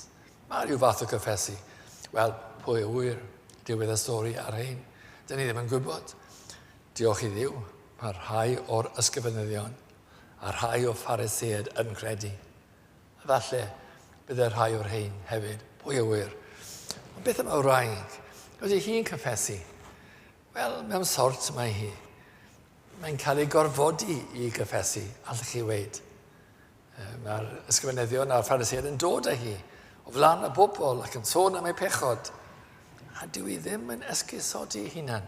Mae rhyw fath o gyffesu. Wel, pwy a ŵyr diwedd y stori ar hyn? Dyn ni ddim yn gwybod. Diolch i Dduw, mae rhai o'r ysgrifenyddion a rhai o Phariseaid yn credu. A falle bydde rhai o'r rhain hefyd, pwy a ŵyr. Ond beth am y wraig? Ydy hi'n cyffesu? Wel, mewn sort mae hi. Mae'n cael ei gorfodi i gyffesu, allwch chi weid. Mae'r ysgrifenyddion a'r Phariseaid yn dod â hi o flaen y bobl ac yn sôn am ei pechod. A dyw hi ddim yn esgusodi hunan,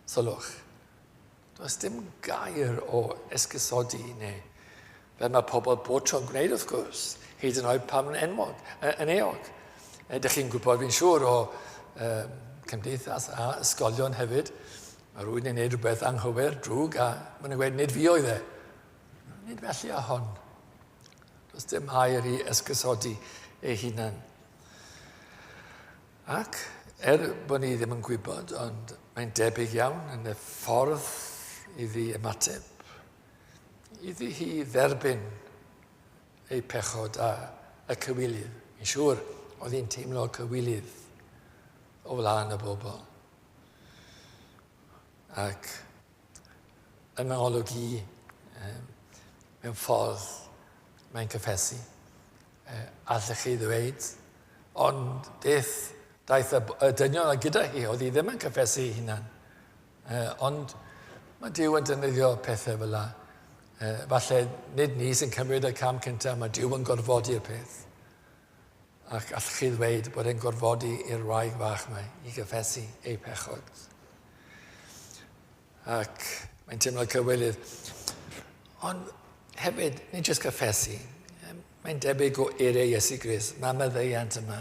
sylwch. Does dim gair o esgusodi neu fel mae pobl bob tro'n gwneud wrth gwrs, hyd yn oed pan yn enwog, yn eog. Ydych chi'n gwybod fi'n siŵr o um, cymdeithas a ysgolion hefyd, mae rhywun yn gwneud rhywbeth anghywir, drwg, a maen nhw'n gweud, nid fi oedd e. Nid felly a hon. Does dim air i esgusodi ei hunan. Ac er bod ni ddim yn gwybod, ond mae'n debyg iawn yn y ffordd iddi ymateb, iddi hi dderbyn ei pechod a y cywilydd. Mi'n siŵr, oedd hi'n teimlo cywilydd o flaen y bobl. Ac yn fy ngolwg i, mewn ffordd, mae'n cyffesu. Allech chi ddweud, ond beth daeth y, y dynion a gyda hi, oedd hi ddim yn cyffesu ei hunan. Ond mae Duw yn defnyddio pethau fel la. Falle nid ni sy'n cymryd y cam cyntaf, mae Duw yn gorfodi'r peth. Ac allwch chi ddweud bod e'n gorfodi i'r wraig fach yma i gyffesu ei pechod. Ac mae'n teimlo cywilydd. Ond hefyd, nid jyst cyffesu, mae'n debyg o eiriau Iesu Grist, mae maddeuant yma.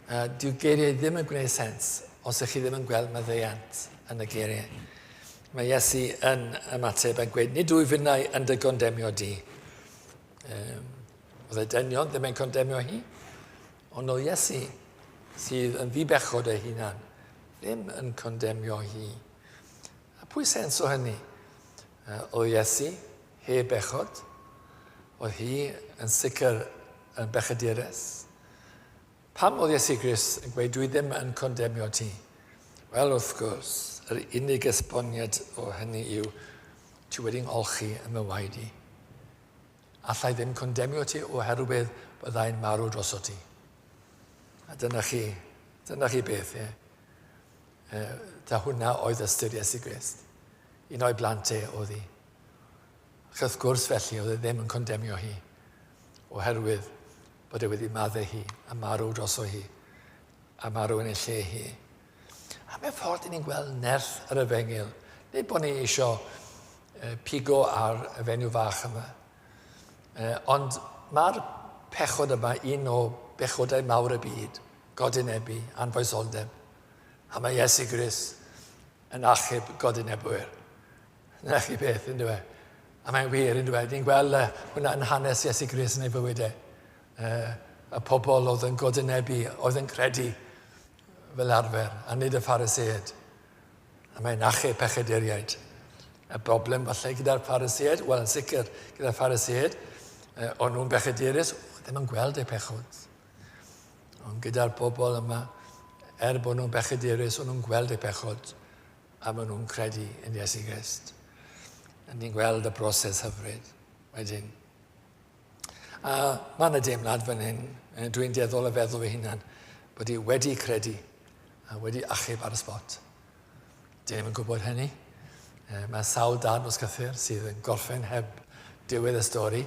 Dyw geiriau ddim yn gwneud sens os ych chi ddim yn gweld maddeuant yn y geiriau. Mae Iesu yn ymateb yn gweud, nid wyf finnau yn dy gondemio di. Um, oedd y dynion ddim yn condemio hi, ond oedd Iesu, sydd yn ddibechod ei hunan, ddim yn condemio hi. A pwy sens o hynny? Oedd Iesu heb bechod, oedd hi yn sicr yn bechadures. Pam oedd Iesu Grist yn gweud dwi ddim yn condemio ti? Wel, wrth gwrs, yr unig esboniad o hynny yw ti wedi ngolchi yn fy waed i. Alla i ddim condemio ti oherwydd byddai'n marw droso ti. A dyna chi, dyna chi beth, ie. E, ta hwnna oedd ystyr Iesu Grist. Un o'i blant e oedd hi. Ac wrth gwrs felly oedd e ddim yn condemio hi, oherwydd bod e wedi maddau hi a marw droso hi, a marw yn ei lle hi. A mewn ffordd, ni'n gweld nerth yr efengyl. Nid bod ni eisiau pigo ar y fenyw fach yma. Ond mae'r pechod yma un o bechodau mawr y byd, godinebu, anfoesoldeb. A mae Iesu Grist yn achub godinebwyr. Na chi beth, yn dweud. A mae'n wir, yn dweud. Ni'n gweld hwnna yn hanes Iesu Grist yn ei fywyd e. Y pobl oedd yn godinebu, oedd yn credu fel arfer, a nid y Phariseaid. A mae'n achub pechaduriaid. Y broblem falle gyda'r Phariseaid, wel yn sicr gyda'r Phariseaid, o'n nhw'n bechadurus, ddim yn gweld eu pechod. Ond gyda'r bobl yma, er bod nhw'n bechadurus, o'n nhw'n gweld eu pechod, a maen nhw'n credu yn Iesu Grist. A ni'n gweld y broses hyfryd wedyn. A mae yna deimlad fan hyn, dwi'n dueddol o feddwl fy hunan, bod i wedi credu a wedi achub ar y spot. Dyn ni'n gwybod hynny. Mae sawl darn o sgythyr sydd yn gorffen heb diwedd y stori,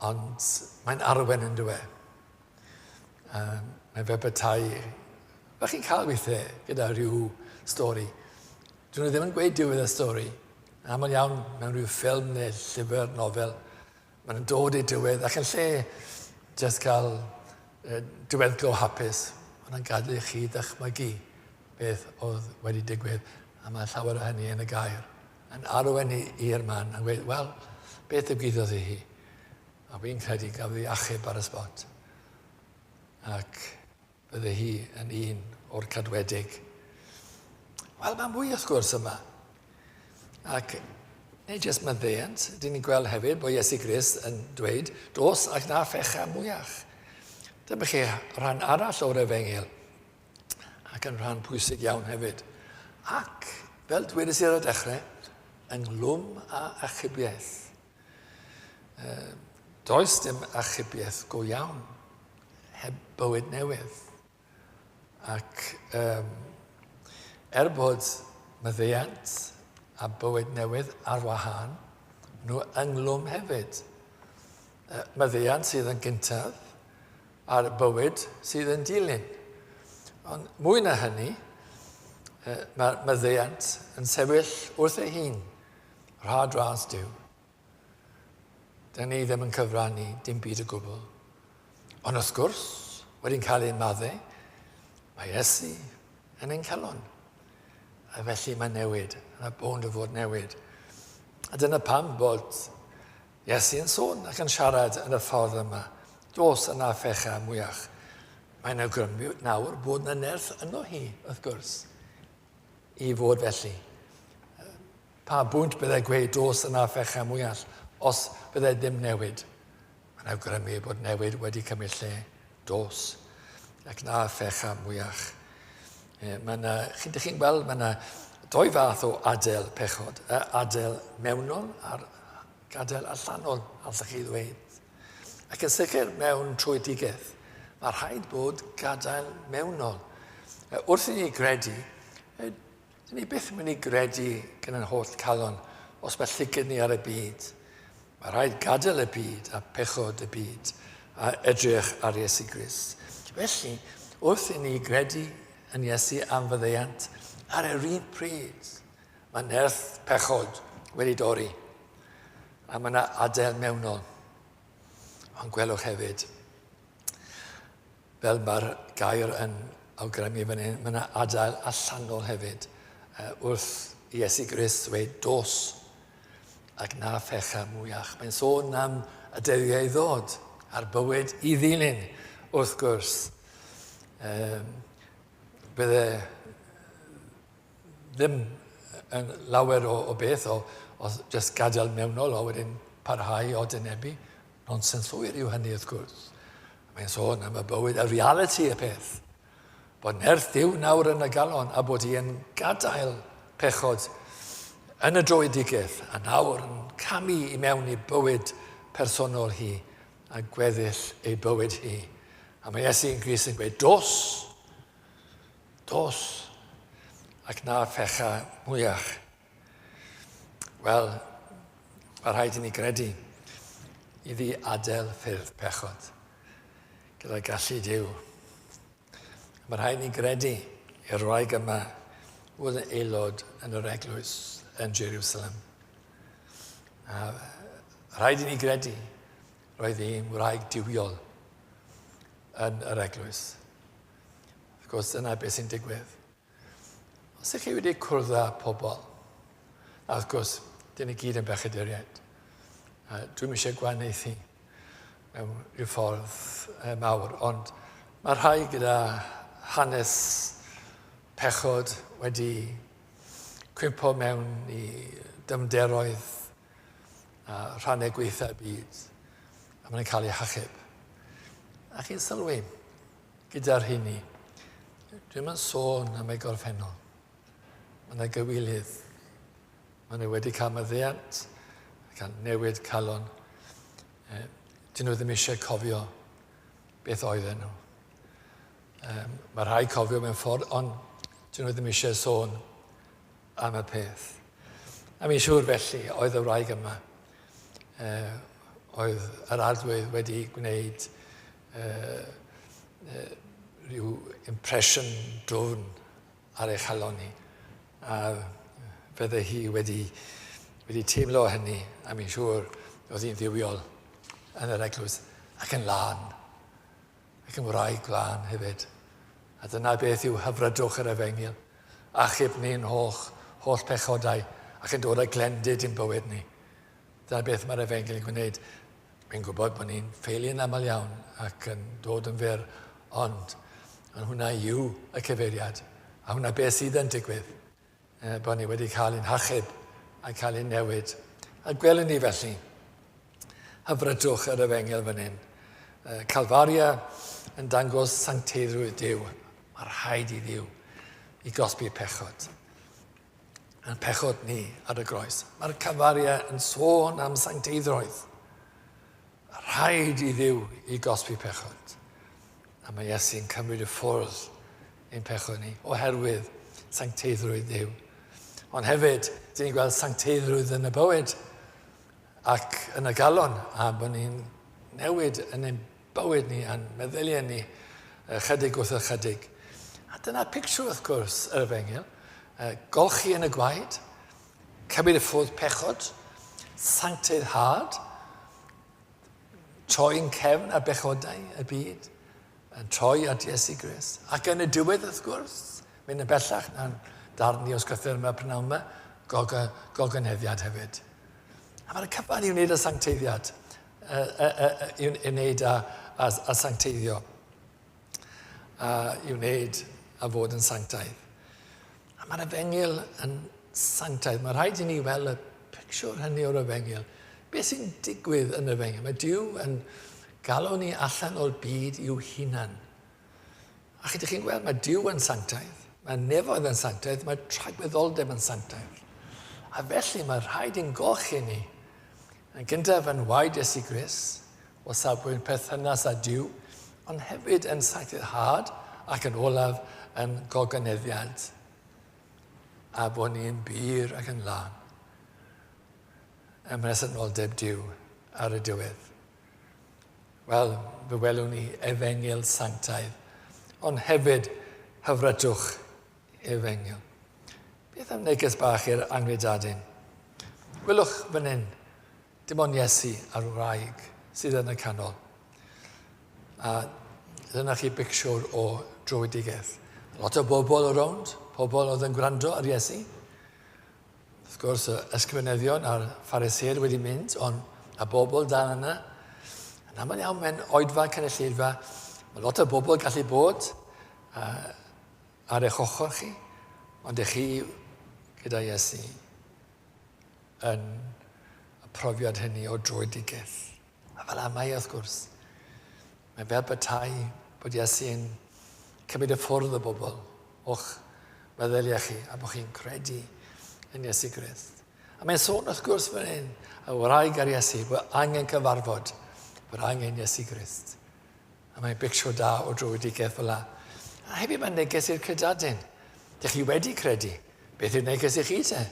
ond mae'n arwen yn dweud. Mae fe petai... Fel chi'n cael weithiau gyda rhyw stori. Dyn nhw ddim yn gweud diwedd y stori. Yn aml iawn mewn rhyw ffilm neu llyfr, nofel, maen nhw'n dod i diwedd ac yn lle just cael diweddglo hapus, maen nhw'n gadael i chi ddychmygu beth oedd wedi digwydd a mae llawer o hynny yn y gair. Yn arwain ni i'r man a gweud, wel, beth ddigwyddodd i hi? A fi'n credu gafodd ei achub ar y spot. Ac bydde hi yn un o'r cadwedig. Wel, mae mwy wrth gwrs yma. Ac nid jyst maddeuant, dyn ni'n gweld hefyd bod Iesu Grist yn dweud, dos ac na phecha mwyach. Dyma chi rhan arall o'r efengyl, ac yn rhan pwysig iawn hefyd. Ac, fel dwedais i ar y dechrau, ynglwm â achubiaeth. Does dim achubiaeth go iawn heb bywyd newydd. Ac um, er bod maddeuant a bywyd newydd ar wahân, nhw ynglwm hefyd. Maddeuant sydd yn gyntaf, a'r bywyd sydd yn dilyn. Ond mwy na hynny, mae maddeuant yn sefyll wrth ei hun Rhad ras Duw. Dyn ni ddim yn cyfrannu dim byd o gwbl. Ond wrth gwrs, wedi'n cael ein maddau, mae Iesu yn ein calon. A felly mae newid, yna bond o fod newid. A dyna pam bod Iesu yn sôn ac yn siarad yn y ffordd yma. Dos yna fecha mwyach. Mae'n awgrymu nawr bod yna nerth yno hi, wrth gwrs, i fod felly. Pa bwynt byddai gweud dos yna fecha mwyach os byddai ddim newid? Mae'n awgrymu bod newid wedi cymryd lle. Dos ac na fecha mwyach. Mae yna, chi'n chi gweld, mae yna doi fath o adael pechod. Adael mewnol a'r gadael allanol, allwch chi ddweud. Ac yn sicr mewn trwydigaeth, mae rhaid bod gadael mewnol. Wrth i ni gredu, dyn ni byth yn mynd i gredu gyda'n holl calon os mae llygad ni ar y byd. Mae rhaid gadael y byd a pechod y byd a edrych ar Iesu Grist. Felly, wrth i ni gredu yn Iesu am faddeuant, ar yr un pryd, mae nerth pechod wedi dorri a mae yna adael mewnol. Ond gwelwch hefyd, fel mae'r gair yn awgrymu fan hyn, mae yna adael allanol hefyd wrth Iesu Grist ddweud dos ac na phecha mwyach. Mae'n sôn am y dyddiau i ddod a'r bywyd i ddilyn, wrth gwrs. Um, bydde ddim yn lawer o, o beth o, o just gadael mewnol o wedyn parhau o dynebu. Nonsens llwyr yw hynny wrth gwrs. Mae'n sôn am y bywyd, y reality y peth. Bod nerth Duw nawr yn y galon a bod hi yn gadael pechod yn y dröedigaeth a nawr yn camu i mewn i bywyd personol hi a gweddill ei bywyd hi. A mae Iesu yn Grist yn gweud, dos! Dos! Ac na phecha mwyach. Wel, mae rhaid i ni gredu iddi adael ffyrdd pechod gyda gallu Duw. Mae rhaid ni gredu i'r wraig yma fod yn aelod yn yr eglwys yn Jerusalem. A rhaid i ni gredu roedd hi'n wraig duwiol yn yr eglwys. Wrth gwrs, dyna beth sy'n digwydd. Os ydych chi wedi cwrdd â pobl, a wrth gwrs, dyn ni gyd yn bechaduriaid. Dwi'm eisiau gwahaniaethu mewn rhyw ffordd mawr, ond mae rhai gyda hanes pechod wedi cwympo mewn i dymderoedd a rhannau gweitha y byd, a maen nhw'n cael eu hachub. A chi'n sylwi, Gyda'r rheini, dwi'm yn sôn am eu gorffennol. Mae yna gywilydd. Maen nhw wedi cael maddeuant, cael newid calon. E, dyn nhw ddim eisiau cofio beth oedden nhw. Um, mae rhai cofio mewn ffordd, ond dyn nhw ddim eisiau sôn am y peth. A mi'n siŵr felly oedd y wraig yma. E, oedd yr arglwydd wedi gwneud rhyw impression dwfn ar ei chalon hi. A fydde hi wedi, wedi teimlo hynny, a mi'n siŵr oedd hi'n ddiwiol yn yr eglwys ac yn lân, ac yn wraig glân hefyd. A dyna beth yw hyfrydwch yr efengyl. Achub ni'n holl, holl pechodau ac yn dod â glendid i'n bywyd ni. Dyna beth mae'r efengyl yn gwneud. Fi'n gwybod bod ni'n ffeilio'n aml iawn ac yn dod yn fyr, ond, ond hwnna yw y cyfeiriad, a hwnna beth sydd yn digwydd, e, bod ni wedi cael ein hachub a cael ein newid. A gwelwn ni felly hyfrydwch yr efengyl fan hyn. E, Calfaria yn dangos sancteiddrwydd Duw. Mae rhaid i Dduw i gosbi pechod. Yn pechod ni ar y groes. Mae'r Calfaria yn sôn am sancteiddroedd. Rhaid i Dduw i gosbi pechod. A mae Iesu'n cymryd y ffwrdd ein pechod ni oherwydd sancteiddrwydd Dduw. Ond hefyd, dyn ni'n gweld sancteiddrwydd yn y bywyd ac yn y galon, a bod ni'n newid yn ein bywyd ni a'n meddyliau ni ychydig wrth ychydig. A dyna pictiwr, wrth gwrs, yr efengyl. Golchi yn y gwaed, cymryd y ffwrdd pechod, sancteiddhad, troi'n cefn ar bechodau y byd, yn troi at Iesu Grist. Ac yn y diwedd, wrth gwrs, mynd yn bellach na'n darn ni o sgrythyr yma prynawn yma, gogynheddiad hefyd. A mae'r cyfan i wneud â sancteiddiad, i wneud â, â, â sancteiddio, a i wneud a fod yn sanctaidd. A mae'r efengyl yn sanctaidd. Mae rhaid i ni weld y picsiwr hynny o'r efengyl. Beth sy'n digwydd yn yr efengyl? Mae Duw yn galw ni allan o'r byd i'w hunan. A chi, chi'n gweld, mae Duw yn sanctaidd, mae nefoedd yn sanctaidd, mae tragwyddoldeb yn sanctaidd. A felly mae rhaid i'n golchi ni, yn gyntaf yn waed Iesu Grist, o safbwynt perthynas â Duw, ond hefyd yn sanctaiddhad ac yn olaf yn gogoneddiad, a bod ni'n bur ac yn lân ym mhresenoldeb Duw ar y diwedd. Wel, fe welwn ni efengyl sanctaidd, ond hefyd hyfrydwch efengyl. Beth am neges bach i'r angredadyn? Gwelwch fan hyn, dim ond Iesu a'r wraig sydd yn y canol. A dyna chi bicsiwr o drwydigaeth. Lot o bobl o rownd, pobl oedd yn gwrando ar Iesu. Wrth gwrs, y ysgrifenyddion a'r Phariseaid wedi mynd, ond y bobl dal yna. Yn aml iawn mewn oedfa cynulleidfa, mae lot o bobl gallu bod ar eich ochr chi, ond ych chi gyda Iesu yn y profiad hynny o drwydigaeth. A fel amau, wrth gwrs, mae fel petai bod Iesu'n cymryd y ffwrdd o bobl o'ch meddyliau chi a bod chi'n credu yn Iesu Grist. A mae'n sôn wrth gwrs fan hyn, y wraig ar Iesu, bod angen cyfarfod, bod angen Iesu Grist. A mae'n bicsiwr da o drwydigaeth fel la. A hefyd mae'n neges i'r credadun. Dych chi wedi credu. Beth yw'r neges i chi te?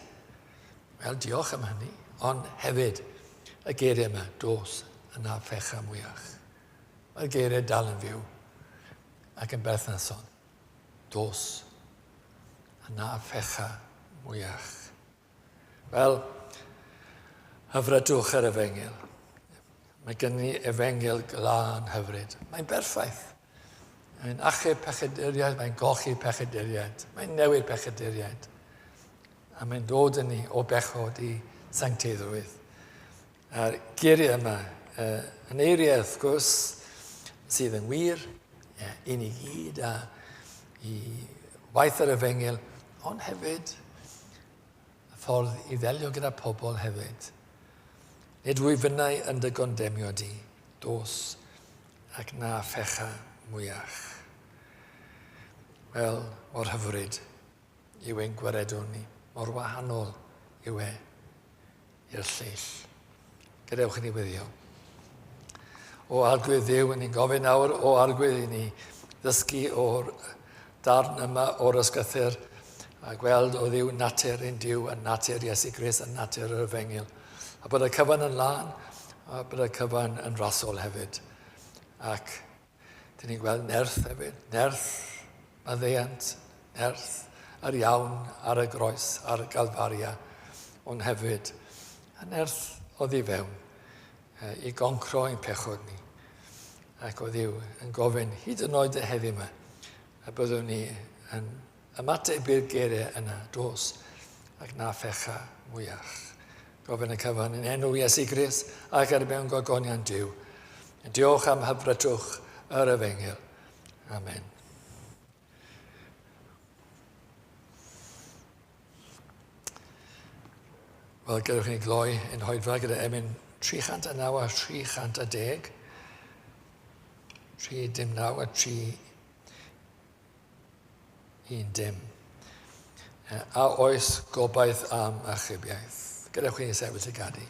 Wel, diolch am hynny, ond hefyd, y geiriau yma, dos yna fecha mwyach. Mae'r geiriau dal yn fyw ac yn berthnasol. Dos yna fecha mwyach. Wel, hyfrydwch yr efengyl. Mae gen ni efengyl glân hyfryd. Mae'n berffaith. Mae'n achub pechaduriaid, mae'n golchi pechaduriaid, mae'n newid pechaduriaid. A mae'n dod yn ni o bechod i sancteiddrwydd. A'r geiriau yma, yn eiriau wrth gwrs, sydd yn wir i ni gyd a i waith yr efengyl, ond hefyd y ffordd i ddelio gyda pobl hefyd. Nid wyf fynnau yn dy gondemio di, dos ac na phecha mwyach. Wel, mor hyfryd yw ein gwaredwr ni, mor wahanol yw e i'r lleill. Gadewch i ni weddio. O Arglwydd Dduw, ni'n gofyn nawr o Arglwydd i ni ddysgu o'r darn yma o'r ysgythyr a gweld o Dduw natur ein Duw a natur Iesu Grist a natur yr Efengyl. A bod y cyfan yn lân a bod y cyfan yn rasol hefyd. Ac dyn ni'n gweld nerth hefyd, nerth maddeuant, nerth yr iawn ar y groes, ar Galfaria, ond hefyd y nerth oddi fewn i goncro ein pechod ni. Ac o Dduw yn gofyn hyd yn oed y heddiw yma, y byddwn ni yn ymateb i'r geiriau yna, dos ac na phecha mwyach. Gofyn y cyfan yn enw Iesu Grist ac er mewn gogoniant Duw. Diolch am hyfrydwch yr efengyl. Amen. Wel, gadewch ni gloi ein hoedfa gyda emyn 309 a 310. 309 a 3 1 dim. A oes gobaith am achubiaeth? Gadewch i ni sefyll i gadu.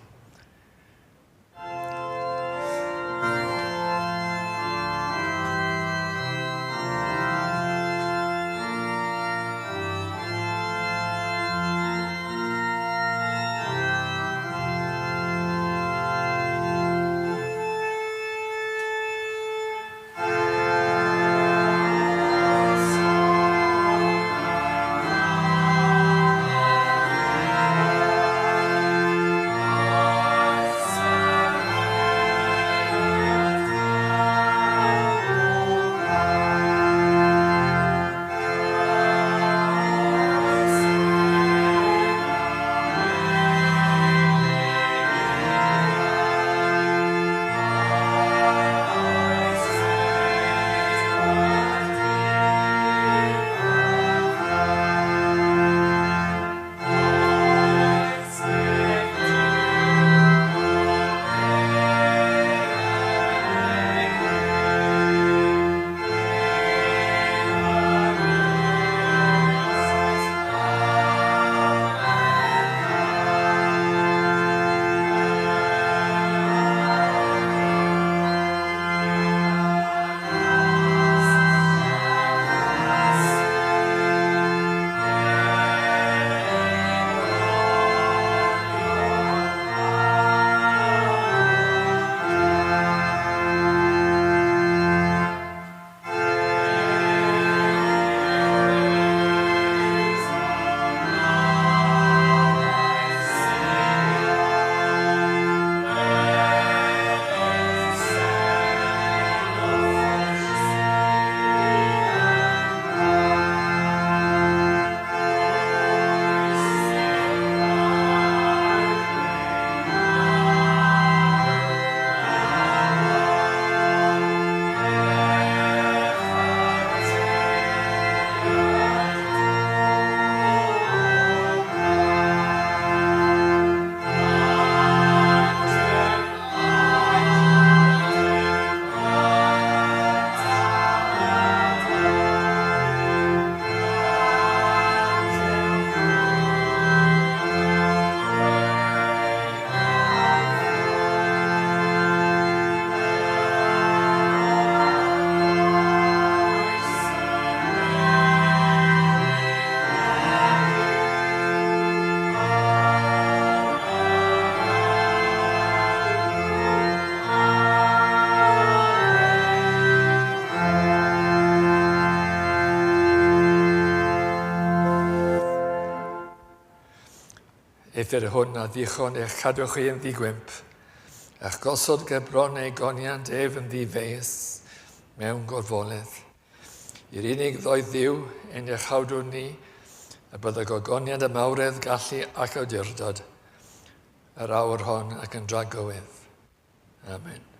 Eithr hwn a ddichon eich cadw chi yn ddigwymp, a'ch gosod ger bron ei goniant ef yn ddifeus mewn gorfoledd. I'r unig ddoedd Dduw ein iachawdwr ni, y bydda gogoniant a mawredd gallu ac awdurdod yr awr hon ac yn dragywydd. Amen.